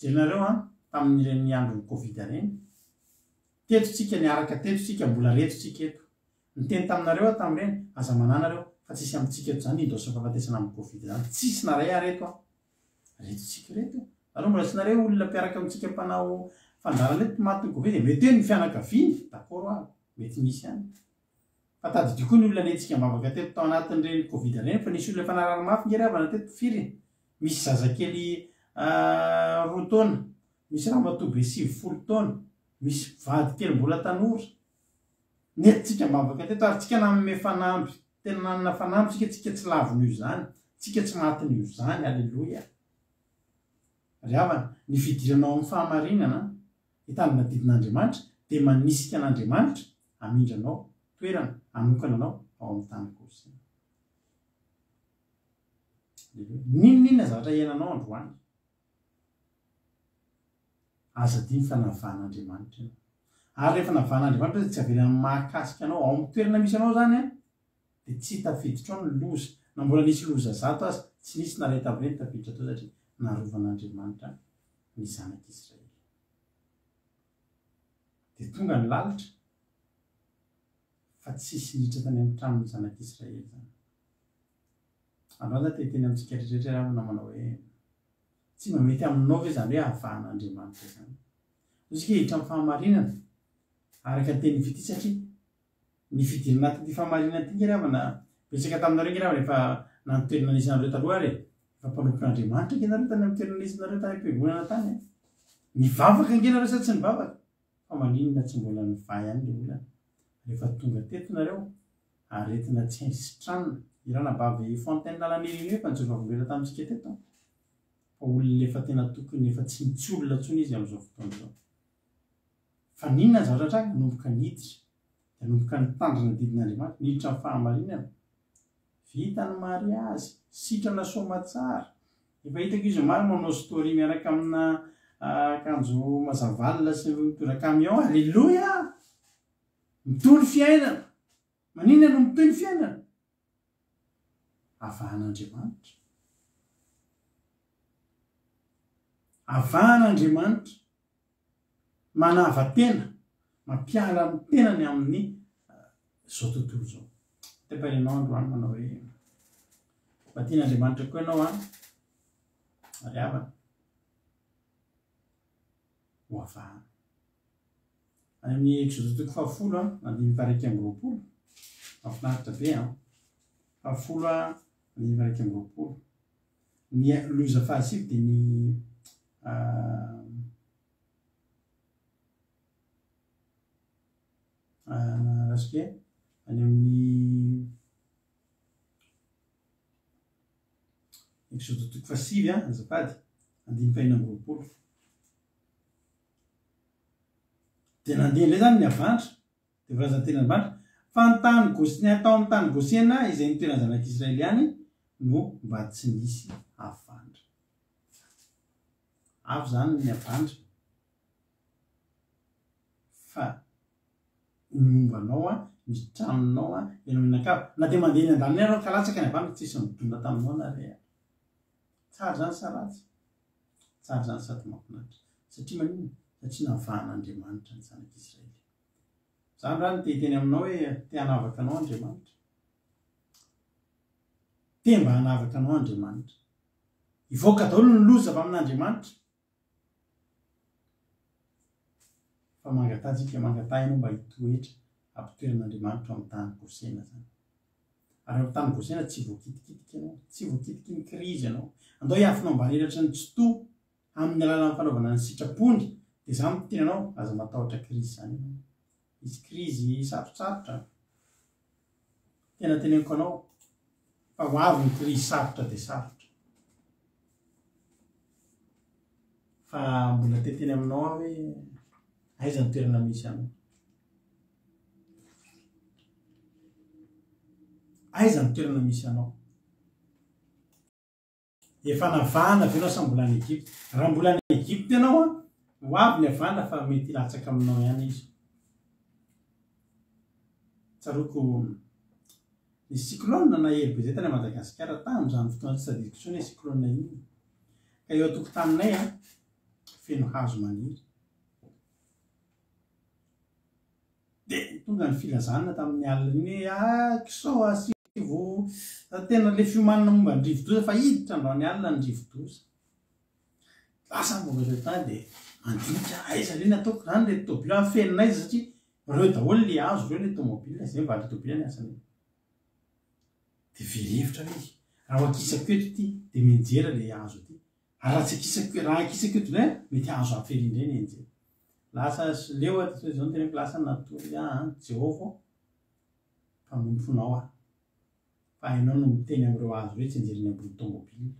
[SPEAKER 1] Jerenareo an, tamin'ireny andron'ny Covid ireny, teto tsika niaraka teto tsika, mbola reto tsika eto. Niteny taminareo aho tamin'ireny, aza manahy nareo, Fa tsisy amintsika eto izany indaosin'ny fahafatesana amin'ny covid izany. Tsisy na ray ary eto an. Reto tsika reto. Nareo mbola tsy nare olona mpiaraka amintsika mpanao fandaharana eto matin'ny covid e. Mety hoe ny fianakaviany, d'accord aho, mety misy ihany. Fa tadidio koa ny olona nentsika am-bavaka teto tao anatin'ireny covid ireny fa nisy olona efa narary mafy nge ry havana teto firy e. Misy zazakely roa taona, misy ramatoa be 90 taona, misy mpivady kely mbola tanora. Nentintsika am-bavaka teto ary tsika nanome fanamby, tena nanana fanamby tsika, tsika tsy lavon'io izany, tsika tsy matin'io izany, aleloia. Ry havana, ny fidirana ao amin'ny fahamarinana, hitandrina didin'Andriamanitra, dia manisika an'Andriamanitra hamindra anao toerana, hanokana anao ao amin'ny tany Gosena. Aleloia. N'inon'inona zavatra iainanao androany, Aza adino fa navahan'Andriamanitra ianao. Ary rehefa navahan'Andriamanitra dia tsy avelany mahakasika anao. Ao amin'ny toerana misy anao izany an, dia tsy tafiditra ao ny loza. Na mbola nisy loza zato aza, tsy nisy na iray tamin'ireny tafiditra tao satria narovan'Andriamanitra ny zanak'Israely. Dia tonga ny lalitra fa tsisy niditra tany amin'ny tranon'ny zanak'Israely izany. Androany za te hiteny amintsika rehetra rehetra aho manao hoe Tsy mba mety aminao ve izany hoe havahan'Andriamanitra izany? Hoy isika hiditra amin'ny fahamarinana araka ny tenin'ny fitia satria ny fidirana anatin'ity fahamarinana ity nge ry havana betsaka taminareo nge ry havana efa na ny toerana nisy anareo taloha ary e, efa mpanompon'Andriamanitra nge nareo tany amin'ny toerana nisy anareo tany am-piangonana tany e. Nivavaka nge nareo sa tsy nivavaka? Fa maninona tsy mbola nivaha ihany le olana? Rehefa tonga teto nareo, aretina tsy hay sitranina. I ranabavy Fontaine Lalanirina io efa nijoro vavolombelona tamintsika teto an! Fa olona efa tena tokony efa tsy tsy olona intsony izy amin'izao fotoana izao. Fa n'inona ny zavatra tranga? Nanomboka niditra. Dia nanomboka nitandrina ny didin'Andriamanitra, niditra amin'ny fahamarinana. Vita ny mariazy, sitrana soamatsara. Efa hitako izy omaly manao story miaraka amina akanjo mazava alina sy mitondra camion. Alléluia! Mitohy ny fiainana. Maninona no mitohy ny fiainana? Avahan'Andriamanitra. Avahan'Andriamanitra. Manava-tena, mampiala ny tenany amin'ny izao tontolo izao. Tepa ianao androany manao hoe mba tian'Andriamanitra koa ianao an, ry havana, ho avahana. Any amin'ny Eksody toko fahafolo an, andininy faha-21. Mahafinaritra be an. Fahafolo an, andininy faha-21. Ny loza fahasivy dia ny rasoke any amin'ny Eksody toko fahasivy an, azafady, andininy faha-26. Dia nandeha indray izany ny havandra, dia voalazan'ny teny havandra, fa ny tany Gosena, tao amin'ny tany Gosena izay nitoeran'ny zanak'Israely ihany no mba tsy nisy havandra. Avy izany ny havandra, fa ny momba anao, ny tranonao, ianao mianakavy, na dia mandeha eny an-dalana eny ianao ka latsaka ny havandra, tsisy nidona taminao na re. Tsara izany sa ratsy? Tsara izany sady mahafinaritra. Satria maninona? Satria navahan'Andriamanitra ny zanak'Israely. Za androany te hiteny aminao hoe te hanavaka anao Andriamanitra. Te mba hanavaka anao Andriamanitra. Hivoaka daholo ny loza avy amin'Andriamanitra. Fa mangataha tsika, mangataha ianao mba hitoetra ampitoeran'Andriamanitra ao amin'ny tany Gosena izany. Ary ao amin'ny tany Gosena tsy voakitikitika ianao, tsy voakitiky ny krizy ianao. Andao hiafina ao ambany elatry ny Tsitoha amin'ny alalan'ny fanaovana ny sitrapony, dia izaho miteny anao, aza matahotra krizy izany ianao. Hisy krizy sarotsarotra. Tena teneniko anao fa ho avy ny krizy sarotra dia sarotra. Fa mbola te teny aminao aho hoe aiza ny toerana misy anao. Aiza ny toerana misy anao. Efa navahana ve ianao sa mbola any Egypta? Raha mbola any Egypta ianao an, ho avy ny havana fa mety hilatsaka aminao ihany izy. Tsaroako nisy cyclone nahery be zay tany Madagasikara tamin'izany fotoana tsy tadidiko intsony hoe cyclone inona. Ka eo an-tokotaninay an, feno hazo maniry. Dia tonga ny filazana tamin'ny alina iny hoe ah, kisao asio. Vao tena le fiomanana momba ny rivodoza fa hiditra androany alina ny rivodoza. Lasa ny mauvais temps dia mandinika aiza re ny ataoko zany le tobile afenina aiza satria reo daholo le hazo reo le tomobile zay mivarotra tobile ny asany. Dia very hevitra ve izy? Raha ho akisako eto ity dia mianjera le hazo aty. Ary raha tsy akisako raha akisako eto indray mety hazo hafa ery indray ny hianjera. Lasa sy leo aho dia zao no teneniko lasa natory aho an, Jehovah ô. Mpanomponao aho. Fa hainao no miteny amin'ireo hazo ireo tsy hianjera eny ambony tomobile.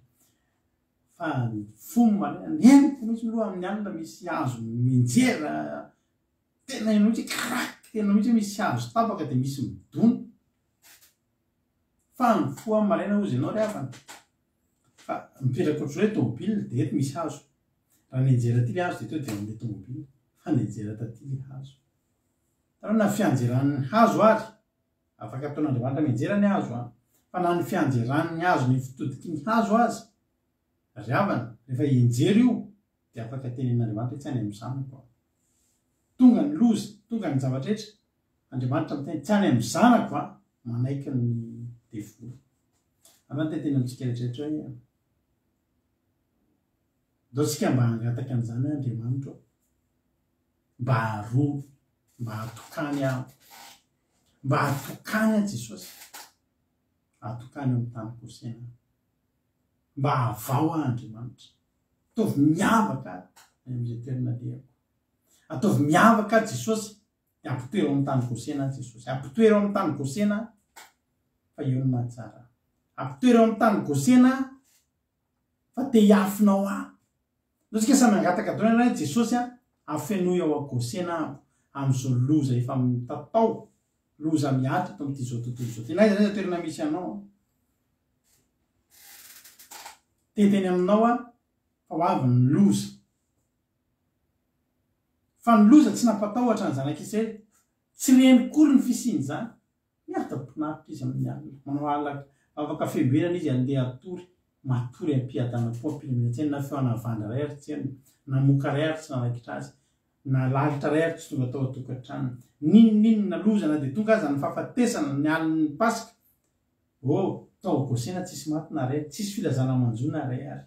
[SPEAKER 1] Fa ny fo maraina, neniko mihitsy aloha amin'ny alina misy hazo mianjera, tena heno mihitsy hoe crac, tena mihitsy hoe misy hazo tapaka dia misy midona. Fa ny fo amin'ny maraina hozy ianao ry havana. Fa mipetraka ohatr'izao ilay tomobile dia eto misy hazo. Raha nianjera aty ilay hazo dia teo dia eo amin'ilay tomobile. Fa nianjera taty ilay hazo. Hitanao na fianjeran'ny hazo ary, afaka ataon'Andriamanitra mianjera ny hazo an, fa na ny fianjeran'ny hazo ny fitodiky ny hazo aza, ry havana, rehefa hianjera io dia afaka tenenin'Andriamanitra hoe tsy any amin'ny zanako aho. Tonga ny loza, tonga ny zavatra rehetra, Andriamanitra miteny tsy any amin'ny zanako an, manaiky ny devoly. Ary zany te-hiteny amintsika rehetra rehetra hoe, ndao tsika mba hangataka an'izany hoe Andriamanitra ô, Mba arovy, mba atokany aho. Mba atokany aho Jesosy. Atokany eo amin'ny tany Gosena aho. Mba avao aho Andriamanitra. Ataovy miavaka aho any amin'izay toerana alehako. Ataovy miavaka aho Jesosy. Dia ampitoero amin'ny tany Gosena aho Jesosy. Ampitoero amin'ny tany Gosena aho fa eo no mahatsara ahy. Ampitoero amin'ny tany Gosena aho fa te hiafina ao aho. Ndao tsika samy hangataka daholo ianareo hoe Jesosy a, afenoy ao a Gosena aho amin'izao loza efa mitatao, loza mihatra eto amin'ity izao tontolo izao ity. Na aiza na aiza toerana misy anao an. Te hiteny aminao aho fa ho avy ny loza. Fa ny loza tsy nampatahotra ny zanak'Israely. Tsy reny kory ny fisian'izany. Miadam-pinaritra izy amin'ny alina. Manao alina vavaka fiambenana izy handeha hatory. Matory am-piadanam-po, am-pilaminan-tsaina, na feo an'avandra iray ary tsy henony, na moka iray ary tsy nanaikitra azy, na lalitra iray ary tsy tonga tao an-tokantranony. N'inon'inona loza, na dia tonga aza ny fahafatesana ny alin'ny Paska, oh, tao Gosena tsisy maty na iray, tsisy filazana manjo na iray ary.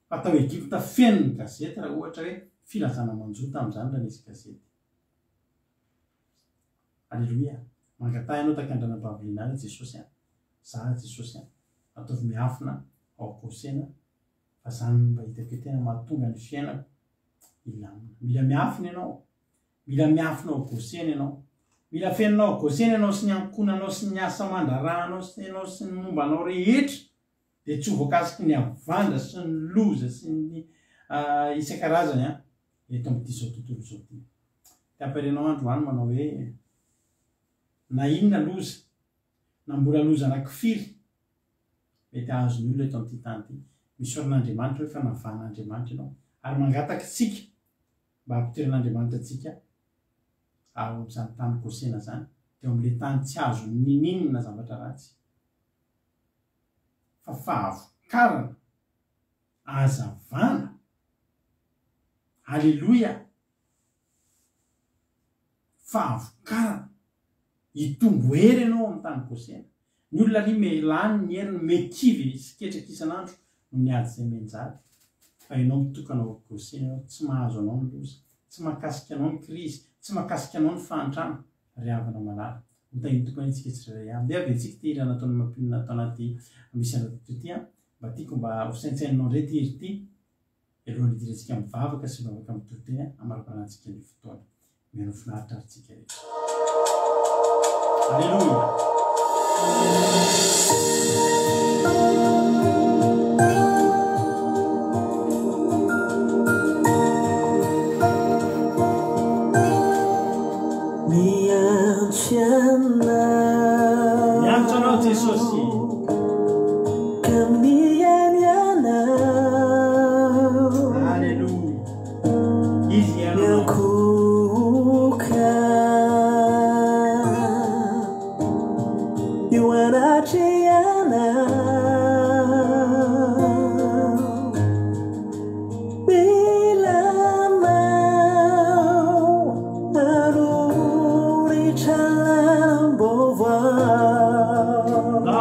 [SPEAKER 1] Fa tao Egypta feno ny gazety raha ohatra hoe filazana manjo tamin'izany raha nisy gazety. Aleloia! Mangataha ianao tahaka an-dRanabavy Lina hoe Jesosy a! Za Jesosy a! Ataovy miafina ao Gosena fa zany no mba hitako hoe tena mahatonga ny fiainako hilamina. Mila miafina ianao. Mila miafina ao Gosena ianao. Mila afenina ao Gosena ianao sy ny ankohonanao sy ny asa aman-draharahanao sy ianao sy ny momba anao rehetra dia tsy ho voakasiky ny havandra sy ny loza sy ny isan-karazany an eto amin'ity izao tontolo izao ity. Te hampahery anao androany manao hoe na inona loza, na mbola loza anakifiry mety hahazo ny olona eto amin'ity tany ity, misaora an'Andriamanitra hoe fa navahan'Andriamanitra ianao ary mangataka isika mba hampitoeran'Andriamanitra antsika ao amin'izany tany Gosena izany, dia ao amin'ilay tany tsy azo ninininona zavatra ratsy fa fahavokarana Hazavana! Aleloia! Fahavokarana! Hitombo hery ianao amin'ny tany Gosena. Ny olona ry me lany ny heriny, me kivy sy ketraka isan'andro noho ny ady izay mianjady. Fa ianao mitokana ao Gosena ianao, tsy mahazo anao ny loza, tsy mahakasika anao ny krizy, tsy mahakasika anao ny fahantrana, ry havana malala. Ho tahin'ny Tompo anie tsika tsirairay avy. Ndeha avy antsika ity hira nataon'i Mampionona tao anaty misy andraikitra ity an. Mba tiako mba ho saintsaininao indray ity hira ity alohan'ny hidirantsika mivavaka sy mivavaka amin'ny toriteny hamaraparantsika ny fotoana. Mihaino finaritra ary tsika rehetra. Aleloia!
[SPEAKER 3] Miantso anao.
[SPEAKER 1] Miantso anao Jesosy.
[SPEAKER 3] Ka mihaino anao.
[SPEAKER 1] Aleloia. Izy hihaino anao.
[SPEAKER 3] Miankohoka eo anatrehanao. Mila anao hanoritra lalam-baovao.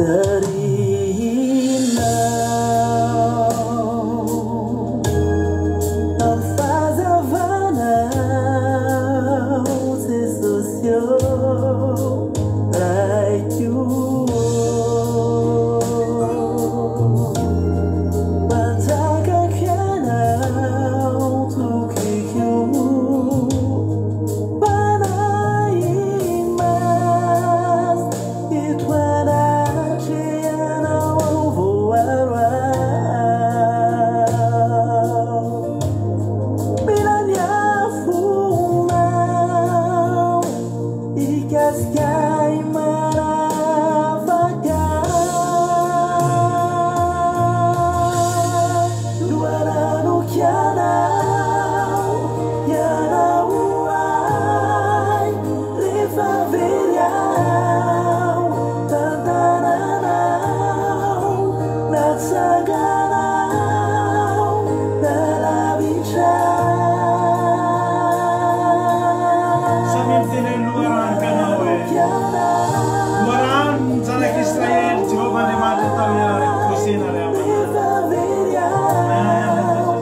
[SPEAKER 3] Tarihinao amin'ny fahazavanao Jesosy ô Raiko ô Mpanjakako Ianao Tokiko Fanahy Masina eto anatrehanao aho voaro aho. Mila ny afonao hikasika ahy manafaka ahy. Loharanoko Ianao, Ianao ho ahy rehefa very aho. Tantananao, natsanganao, nalavitra.
[SPEAKER 1] Samy miteny hoe loharanoko ianao e. Loharano ny zanak'Israely, Jehovah Andriamanitra tao Gosena ry havana.
[SPEAKER 3] Rehefa very aho,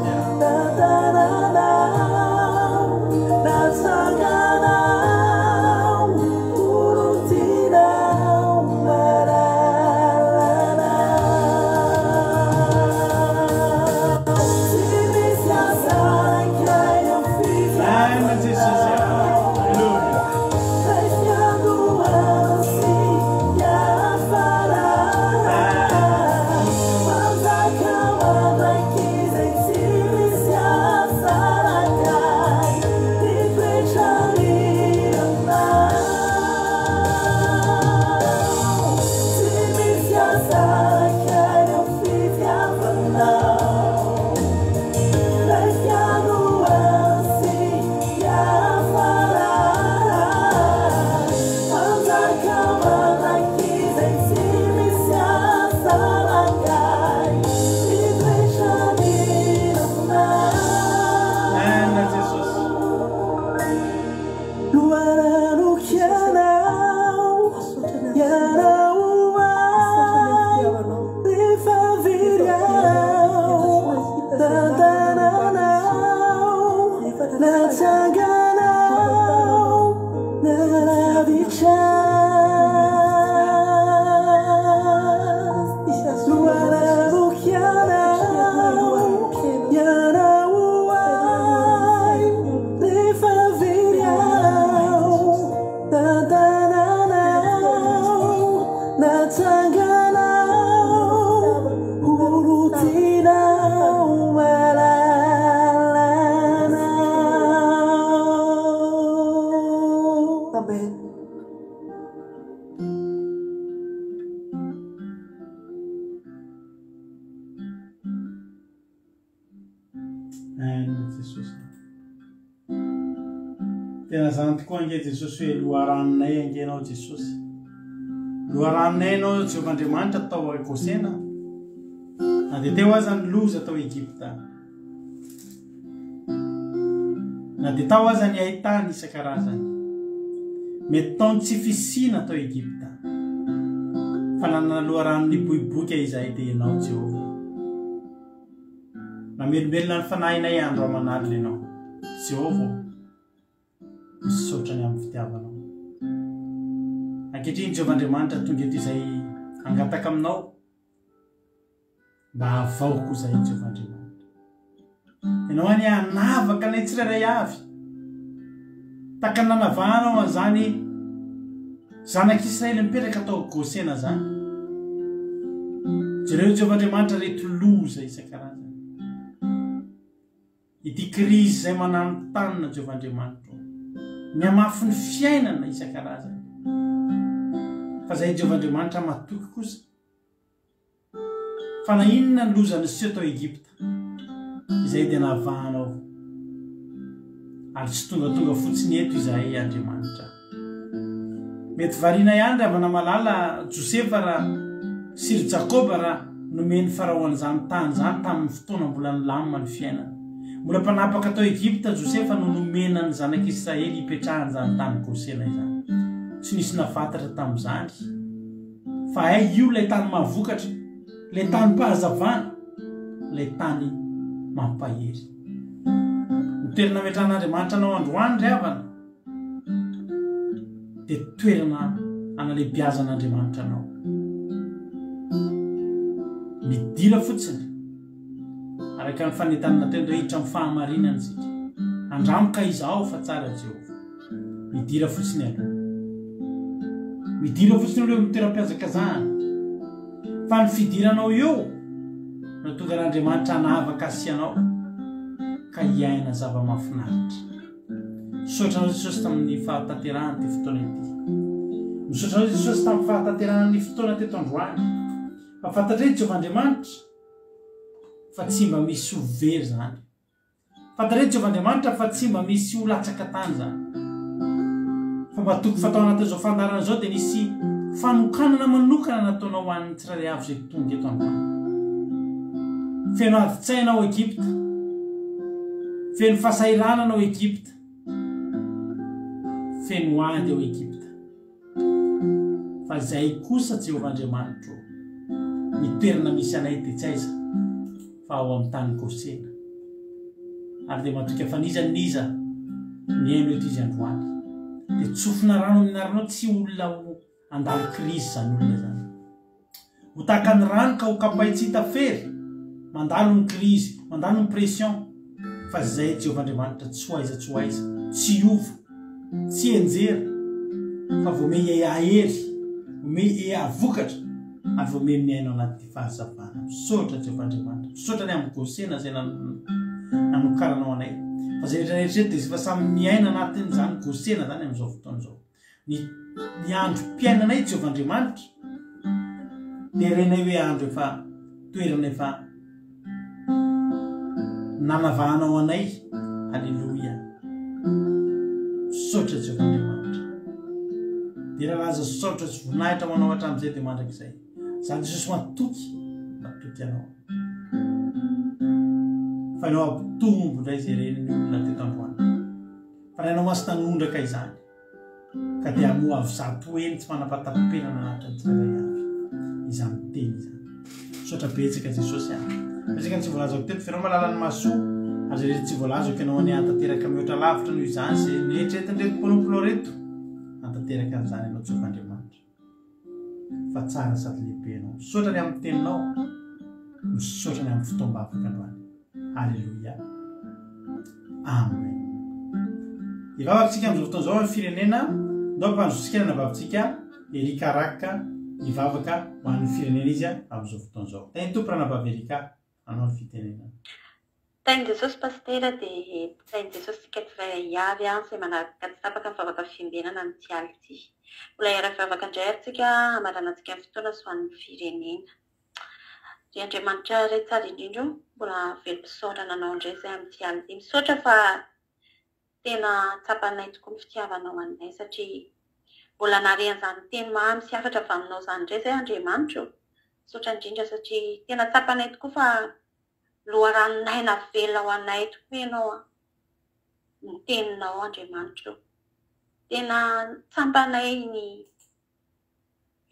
[SPEAKER 3] tantananao, natsanganao, olon-tianao malalanao. Tsy misy asakay amin'ny
[SPEAKER 1] Amen Jesosy.
[SPEAKER 3] fitiavanao.
[SPEAKER 1] Haleloia.
[SPEAKER 3] Ilay fiandohana sy fiafarana. Mpanjaka mandrakizay tsy misy asaraka ny toetrany aminao. Tsy misy asaraka ny fitiavanao. Ilay fiandohana sy fiafarana. Mpanjaka mandrakizay tsy misy asaraka ny toetrany aminao.
[SPEAKER 1] Amen Jesosy.
[SPEAKER 3] Loharanoko Ianao, Ianao ho ahy, rehefa very aho, tantananao, natsanganao, nalavitra. Loharanoko Ianao, Ianao ho ahy, rehefa very aho, tantananao, natsanganao, olon-tianao malalanao.
[SPEAKER 6] Amen.
[SPEAKER 1] Amen Jesosy. Tena zany tokoa ange Jesosy hoe loharanonay ange ianao Jesosy. Loharanonay ianao Jehovah Andriamanitra tao Gosena. Na dia teo aza ny loza tao Egypta. Na dia tao aza ny haitany isan-karazany. Mety tao ny tsy fisiana tao Egypta. Fa nanana loharano niboiboika izahay dia ianao Jehovah. Mamelombelona ny fanahinay andro aman'alina ianao. Jehovah ô, misaotra ny amin'ny fitiavanao. Ankehitriny Jehovah Andriamanitra tonga eto izay hangataka aminao mba havaoko izahay Jehovah Andriamanitra. Ianao anie hanavaka anay tsirairay avy. Tahaka ny nanavahanao an'izany zanak'Israely mipetraka tao Gosena izany. Jereo Jehovah Andriamanitra reto loza isan-karazany. Ity krizy izay mananontanona Jehovah Andriamanitra ô. Ny hamafin'ny fiainana isan-karazany. Fa izay Jehovah Andriamanitra matoky kosa Fa na inona ny loza niseho tao Egypta, izay dia navahanao, ary tsy tongatonga fotsiny eto izahay, Andriamanitra. Mety variana ihany ry havana malala Josefa raha sy ry Jakoba raha nomen'i Farao an'izany tany izany tamin'ny fotoana mbola nilamina ny fiainana. Mbola mpanapaka tao Egypta Josefa no nomena ny zanak'Israely hipetrahany izany tany Gosena izany. Tsy nisy nahafantatra tamin'izany. Fa hay io ilay tany mahavokatra, ilay tanim-pahazavana, ilay tany mampahery. Ny toerana ametrahan'Andriamanitra anao androany ry havana dia toerana analehibiazan'Andriamanitra anao. Midira fotsiny araka ny fanentanana teo, ndao hiditra amin'ny fahamarinana isika. Andramo ka izaho fa tsara Jehovah. Midira fotsiny aloha. Midira fotsiny aloha eo amin'ny toeram-pihazakazahana. Fa ny fidiranao eo no tonga an'Andriamanitra hanavaka sy anao ka hiaina zava-mahafinaritra. Misaotra anao Jesosy tamin'ny fahatanterahan'ity fotoana ity. Misaotra anao Jesosy tamin'ny fahatanterahan'ny fotoana teto androany. Fa fantatray Jehovah Andriamanitra fa tsy mba misy ho very izany. Fantatr'i Jehovah Andriamanitra fa tsy mba misy ho latsaka tany izany. Fa matoky fa tao anatin'izao fandaharana izao dia nisy fanokanana manokana nataonao ho an'ny tsirairay avy izay tonga eto androany. Feno adin-tsaina ao Egypta. Feno fahasahiranana ao Egypta. Feno ady ao Egypta. Fa izay kosa Jehovah Andriamanitro, ny toerana misy anay dia tsy aiza fa ao amin'ny tany Gosena. Ary dia matoky fa n'iza n'iza mihaino eto izy androany. Dia tsofina rano amin'ny anaranao tsy olona ho handalo krizy izany olona izany. Ho tahaka ny rano ka ho kapain-tsy hita fery, mandalo ny krizy, mandalo ny pression, fa izay Jehovah Andriamanitra tsy ho aiza tsy ho aiza, tsy hiova, tsy hianjera, fa vao mey hahery, vao mey hahavokatra, ary vao mey miaina ao anaty fahazavana. Misaotra Jehovah Andriamanitra, misaotra ny amin'ny Gosena izay nanokaranao anay, fa izay rehetra rehetra eto dia efa samy miaina anatin'izany Gosena izany amin'izao fotoana izao. Ny ny androm-piainanay Jehovah Andriamanitra dia renay hoe andro efa toerana efa nanavahanao anay. Aleloia. Misaotra Jehovah Andriamanitra. Dera laza saotra sy voninahitra ho anao hatramin'izay dia mandrakizay. Za Jesosy matoky, matoky anao. Fa ianao hampitombo indray izay ren'ny olona teto androany. Fa rainao masina nanondraka izany. ka dia hamoha avy zatoheny tsy manam-pahataperana anatin'ny tsirairay avy izany teny izany. Misaotra betsaka Jesosy a. Betsaka ny tsy voalazako teto fa ianao mahalala ny mahasoa ary izay rehetra tsy voalazako ianao anie hahatanteraka mihoatra lavitra noho izany izay neritreretin'ireto mpanomponao ireto hahatanteraka an'izany ianao Jehovah Andriamanitra. Fa tsara sady lehibe ianao. Misaotra ny amin'ny teninao. Misaotra ny amin'ny fotoam-bavaka androany. Aleloia. Amen. Hivavaka isika amin'izao fotoana izao amin'ny firenena. Ndao ampandrosotsika ny anabavintsika Erika Raka hivavaka ho an'ny firenena izy amin'izao fotoana izao. Tahin'ny Tompo ranabavy Erika, anao ny fitenenana.
[SPEAKER 2] Tahin'i Jesosy Pasitera dia tahin'i Jesosy tsika tsirairay avy an, izay manaraka tsy tapaka ny vavaka fiambenana amin'ity alina ity. Mbola hiara-hivavaka indray ary tsika hamaranantsika ny fotoana sy ho an'ny firenena. Ry Andriamanitra Ray tsara indrindra o, mbola velom-pisaorana anao indray izay amin'ity alina ity. Misaotra fa tena tsapanay tokoa ny fitiavanao anay satria mbola nahare an'izany teny mamy sy hafatra avy aminao izany indray izay Andriamanitra o. Misaotra indrindra satria tena tsapanay tokoa fa Loharanon'aina velona ho anay tokoa Ianao an! Ny Teninao Andriamanitra o! Tena tsampanay ny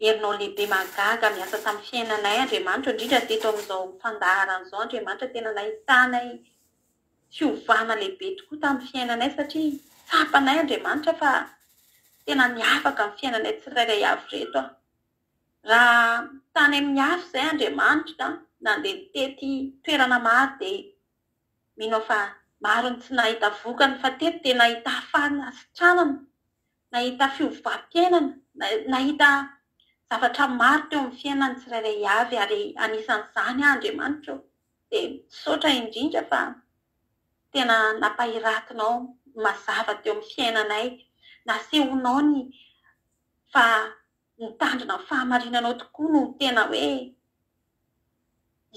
[SPEAKER 2] herinao lehibe mahagaga miasa tamin'ny fiainanay Andriamanitra o, indrindra teto amin'izao fandaharana izao Andriamanitra, tena nahitanay fiovana lehibe tokoa tamin'ny fiainanay satria tsapanay Andriamanitra fa tena niavaka ny fiainanay tsirairay avy ireto an! Raha tany amin'ny hafa izay Andriamanitra nandeha nitety toerana maro dia mino aho fa maro ny tsy nahita vokany fa teto dia nahita fanasitranana, nahita fiovam-piainana, nahita zavatra maro teo amin'ny fiainan'ny tsirairay avy ary anisan'izany aho Andriamanitra ô. Dia misaotra indrindra fa tena nampahiratinao mazava teo amin'ny fiainanay, nasehonao ny fa mitandrina ny fahamarinanao tokoa no tena hoe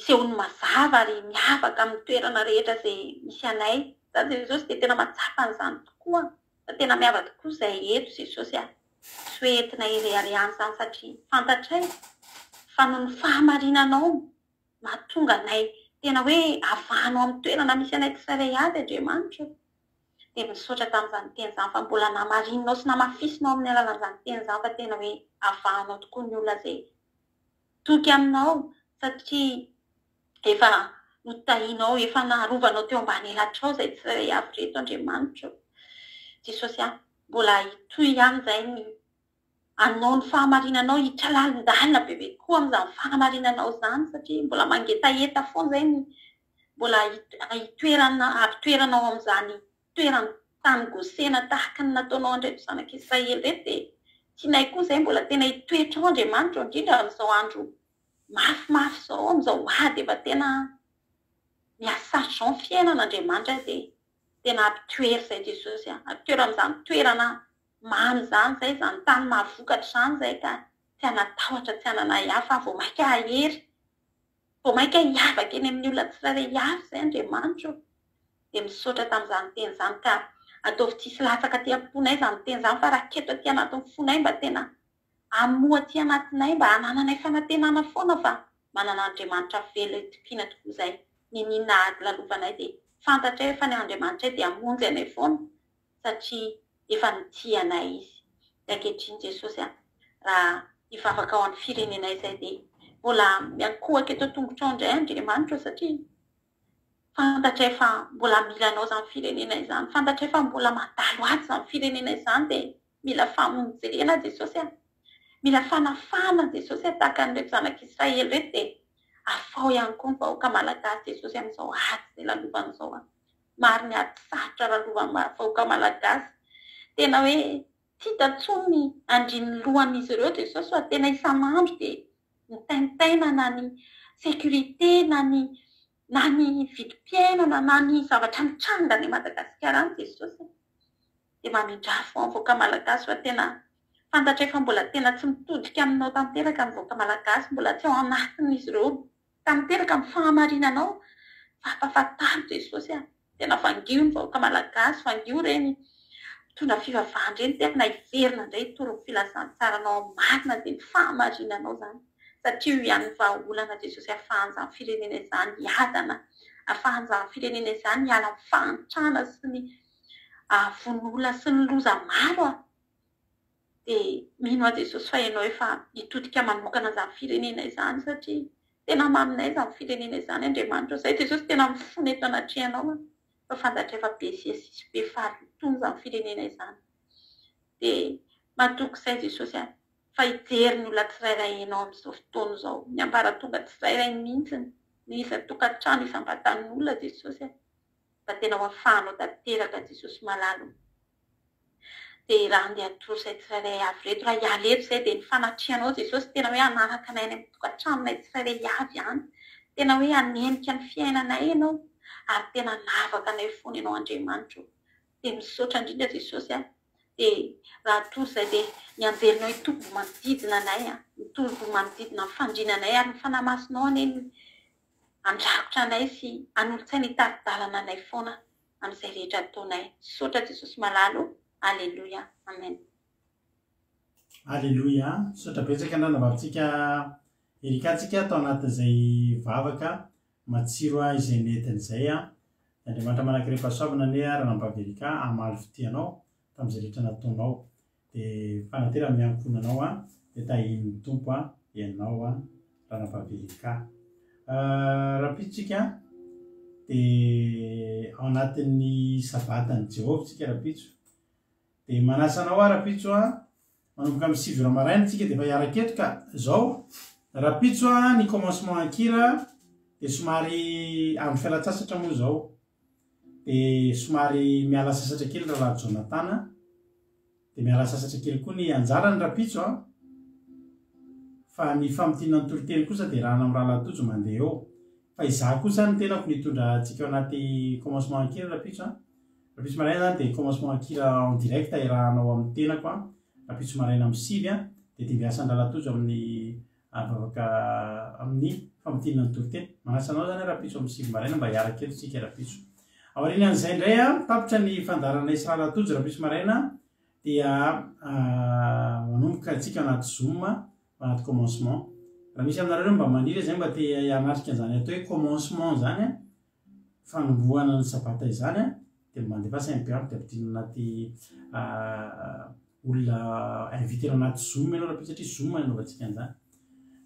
[SPEAKER 2] isehoany mazava ary miavaka amin'ny toerana rehetra izay misy anay. Za Jesosy dia tena mahatsapa an'izany tokoa fa tena miavaka tokoa izay eto Jesosy a! Tsy hoe entina ireharehana izany satria fantatray fa noho ny fahamarinanao mahatonga anay tena hoe avahanao amin'ny toerana misy anay tsirairay avy Andriamanitra o! Dia misaotra tamin'izany teny izany fa mbola namarininao sy namafisinao amin'ny alalan'izany teny izany fa tena hoe avahanao tokoa ny olona izay.
[SPEAKER 5] toky aminao satria efa notahinao, efa narovanao teo ambany elatrao izay tsirairay avy ireto Andriamanitra o. Jesosy a, mbola hitohy ihany izay ny anao ny fahamarinanao, hiditra lalindalina bebe kokoa amin'izany fahamarinanao izany satria mbola mangetaheta foana izay ny mbola hitoerana, hampitoeranao amin'izany toerana tany Gosena tahaka ny nataonao an'ireto zanak'Israely ireto dia tianay koa izay mbola tena hitoetra ao Andriamanitra indrindra amin'izao andro mafimafy izao, amin'izao ady efa tena mihasarotra izao ny fiainana Andriamanitra dia tena ampitoero izay Jesosy a, ampitoero amin'izany toerana mamy izany izay, izany tany mahavokatra izany izay ka tsy hanan-tahotra, tsy hanana ahiahy fa vao mainka hahery Vao mainka hiavaka eny amin'ny olona tsirairay avy izay Andriamanitra ô! Dia misaotra tamin'izany teny izany ka ataovy tsisy latsaka aty am-ponay izany teny izany fa raketo aty anatin'ny fonay mba tena hamoha aty anatinay mba hanananay fanantenana foana fa manana Andriamanitra velona itokiana tokoa izay niniana ady lalovanay dia fantatray fa ny Andriamanitray dia hamonjy anay foana satria efa nitia anay Izy. Dia ankehitriny Jesosy a, raha hivavaka ho an'ny firenenay izay dia mbola miankohoka eto an-tongotrao indray Andriamanitra ô satria fantatray fa mbola mila Anao izany firenena izany, fantatray fa mbola mandalo ady izany firenena izany dia mila famonjena Jesosy a, mila fanafahana Jesosy a, tahaka an'ireto zanak'Israely ireto dia afaho ihany koa ny vahoaka malagasy Jesosy amin'izao ady izay lalovany izao a. Maro ny ady sarotra ralovan'ny vahoaka malagasy. Tena hoe tsy hita intsony ny andrin'ny lohan'izy ireo Jesosy fa tena isan'andro dia mitaintaina na ny sécurité na ny na ny vidim-piainana na ny zavatra mitranga any Madagasikara any Jesosy. Dia mamindrafo ny vahoaka malagasy fa tena fantatray fa mbola tena tsy mitodika aminao tanteraka ny vahoaka malagasy, mbola tsy ao anatin'izy ireo Tanteraka ny fahamarinanao fa ampafantaro Jesosy a! Tena vangio ny vahoaka malagasy, vangio ireny mpitondra fivavahana ireny tena hiverina indray hitory ny filazantsaranao amin'ny marina dia ny fahamarinanao izany satria io ihany ny vahaolana Jesosy ahafahan'izany firenena izany hiadana, ahafahan'izany firenena izany hiala amin'ny fahantrana sy ny vono olona sy ny loza maro a! Dia mino aho Jesosy fa ianao efa hitodika manokana izany firenena izany satria tena maminay izany firenena izany Andriamanitra o. Izay Jesosy tena mifona eto anatrehanao aho fa fantatray fa be siasisy be fahalotoana izany firenena izany. Dia matoky izay Jesosy a fa hijery ny olona tsirairay ianao amin'izao fotoana izao, ny ambaratonga tsirairay mihitsy, ny isan-tokantrano, isam-batan'olona Jesosy a, mba tena ho afahanao tanteraka Jesosy malala o. Dia raha handeha hatory izay tsirairay avy ireto, raha hiala eto izay dia ny fanatrehanao Jesosy tena hoe hanaraka anay any amin'ny tokantranonay tsirairay avy any. Tena hoe hanenika ny fiainanay Ianao ary tena hanavaka anay foana Ianao Andriamanitra o. Dia misaotra indrindra Jesosy a. Dia raha hatory izay dia ny anjelinao hitoby manodidina anay a, mitoby manodidina ny fandriana anay ary ny Fanahy Masinao anie no handrakotra anay sy hanolo-tsaina hitari-dalana anay foana amin'izay rehetra ataonay. Misaotra Jesosy malala o! Aleloia Amen.
[SPEAKER 1] Aleloia, misaotra betsaka ny ranabavintsika Erika tsika tao anatin'izay vavaka matsiro izay nentiny izay a. Andriamanitra manankarem-pahasoavana anie ranabavy Erika hamaly fitia anao tamin'izay rehetra nataonao. Dia fanatera amin'ny ankohonanao an, dia tahian'ny Tompo an, ianao an, Ranabavy Erika. Rahampitso tsika dia ao anatin'ny sabatan'i Jehovah tsika rahampitso. Dia manasa anao aho rahampitso an, manomboka amin'ny 9 ora maraina tsika dia efa hiaraka eto ka zao rahampitso an ny commencement an-kira dia somary andro fialan-tsasatra moa izao. Dia somary miala sasatra kely rahalahy Jonathan a. Dia miala sasatra kely koa ny anjarany rahampitso a. Fa ny famintinana ny toriteny kosa dia raha amin'ny rahalahy Tojo mandeha eo. Fa izaho kosa ny tenako no hitondra antsika ao anaty commencement an-kira rahampitso a. Rahampitso maraina izany dia commencement an-kira en direct iarahanao amin'ny tenako a. Rahampitso maraina amin'ny 9 a. Dia dimbiasan'ny rahalahy Tojo amin'ny Vavaka amin'ny famintinana ny toriteny. Manasa anao izany aho rahampitso amin'ny 9 maraina mba hiaraka eto isika rahampitso. Aorianan'izay indray, tapitra ny fandaharanay sy Rahalahy Tojo rahampitso maraina dia manomboka antsika ao anaty Zoom, ao anaty commencement. Raha misy aminareo mba maniry izay mba te hanatrika an'izany atao hoe commencement izany, fanombohana ny sabata izany dia mandefasa MP amiko dia ampidirina anaty olona inviter-na anaty zoom ianao rahampitso satria zoom no anaovantsika an'izany.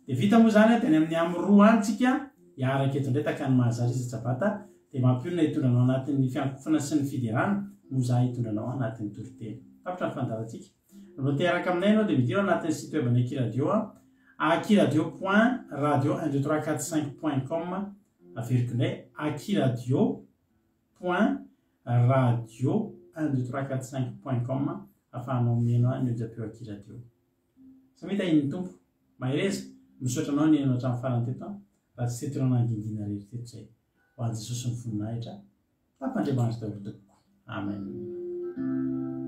[SPEAKER 1] Dia vita moa izany dia any amin'ny amin'ny roa any tsika hiaraka eto indray tahaka ny mahazatra isa-tsabata dia mampionona hitondra anao anatin'ny fiankofana sy ny fiderana moa izaho hitondra anao anatin'ny toriteny. Tapitra ny fandaharantsika. Raha te hiaraka aminay ianao dia midira ao anatin'ny site web an'ny Akiradio akiradio point radio un deux trois quatre cinq point com averiko indray akiradio point radio un deux trois quatre cinq point com afahanao mihaino ahy ny onjam-peo akiradio. Samia tahian'ny Tompo. Mahereza. Misaotra anao nihaino hatramin'ny farany teto an. Raha tsy teto ianao nangingina irery teto izay. Ho an'i Jesosy ny voninahitra. Papa Andriamanitra daholo tompoko. Amen.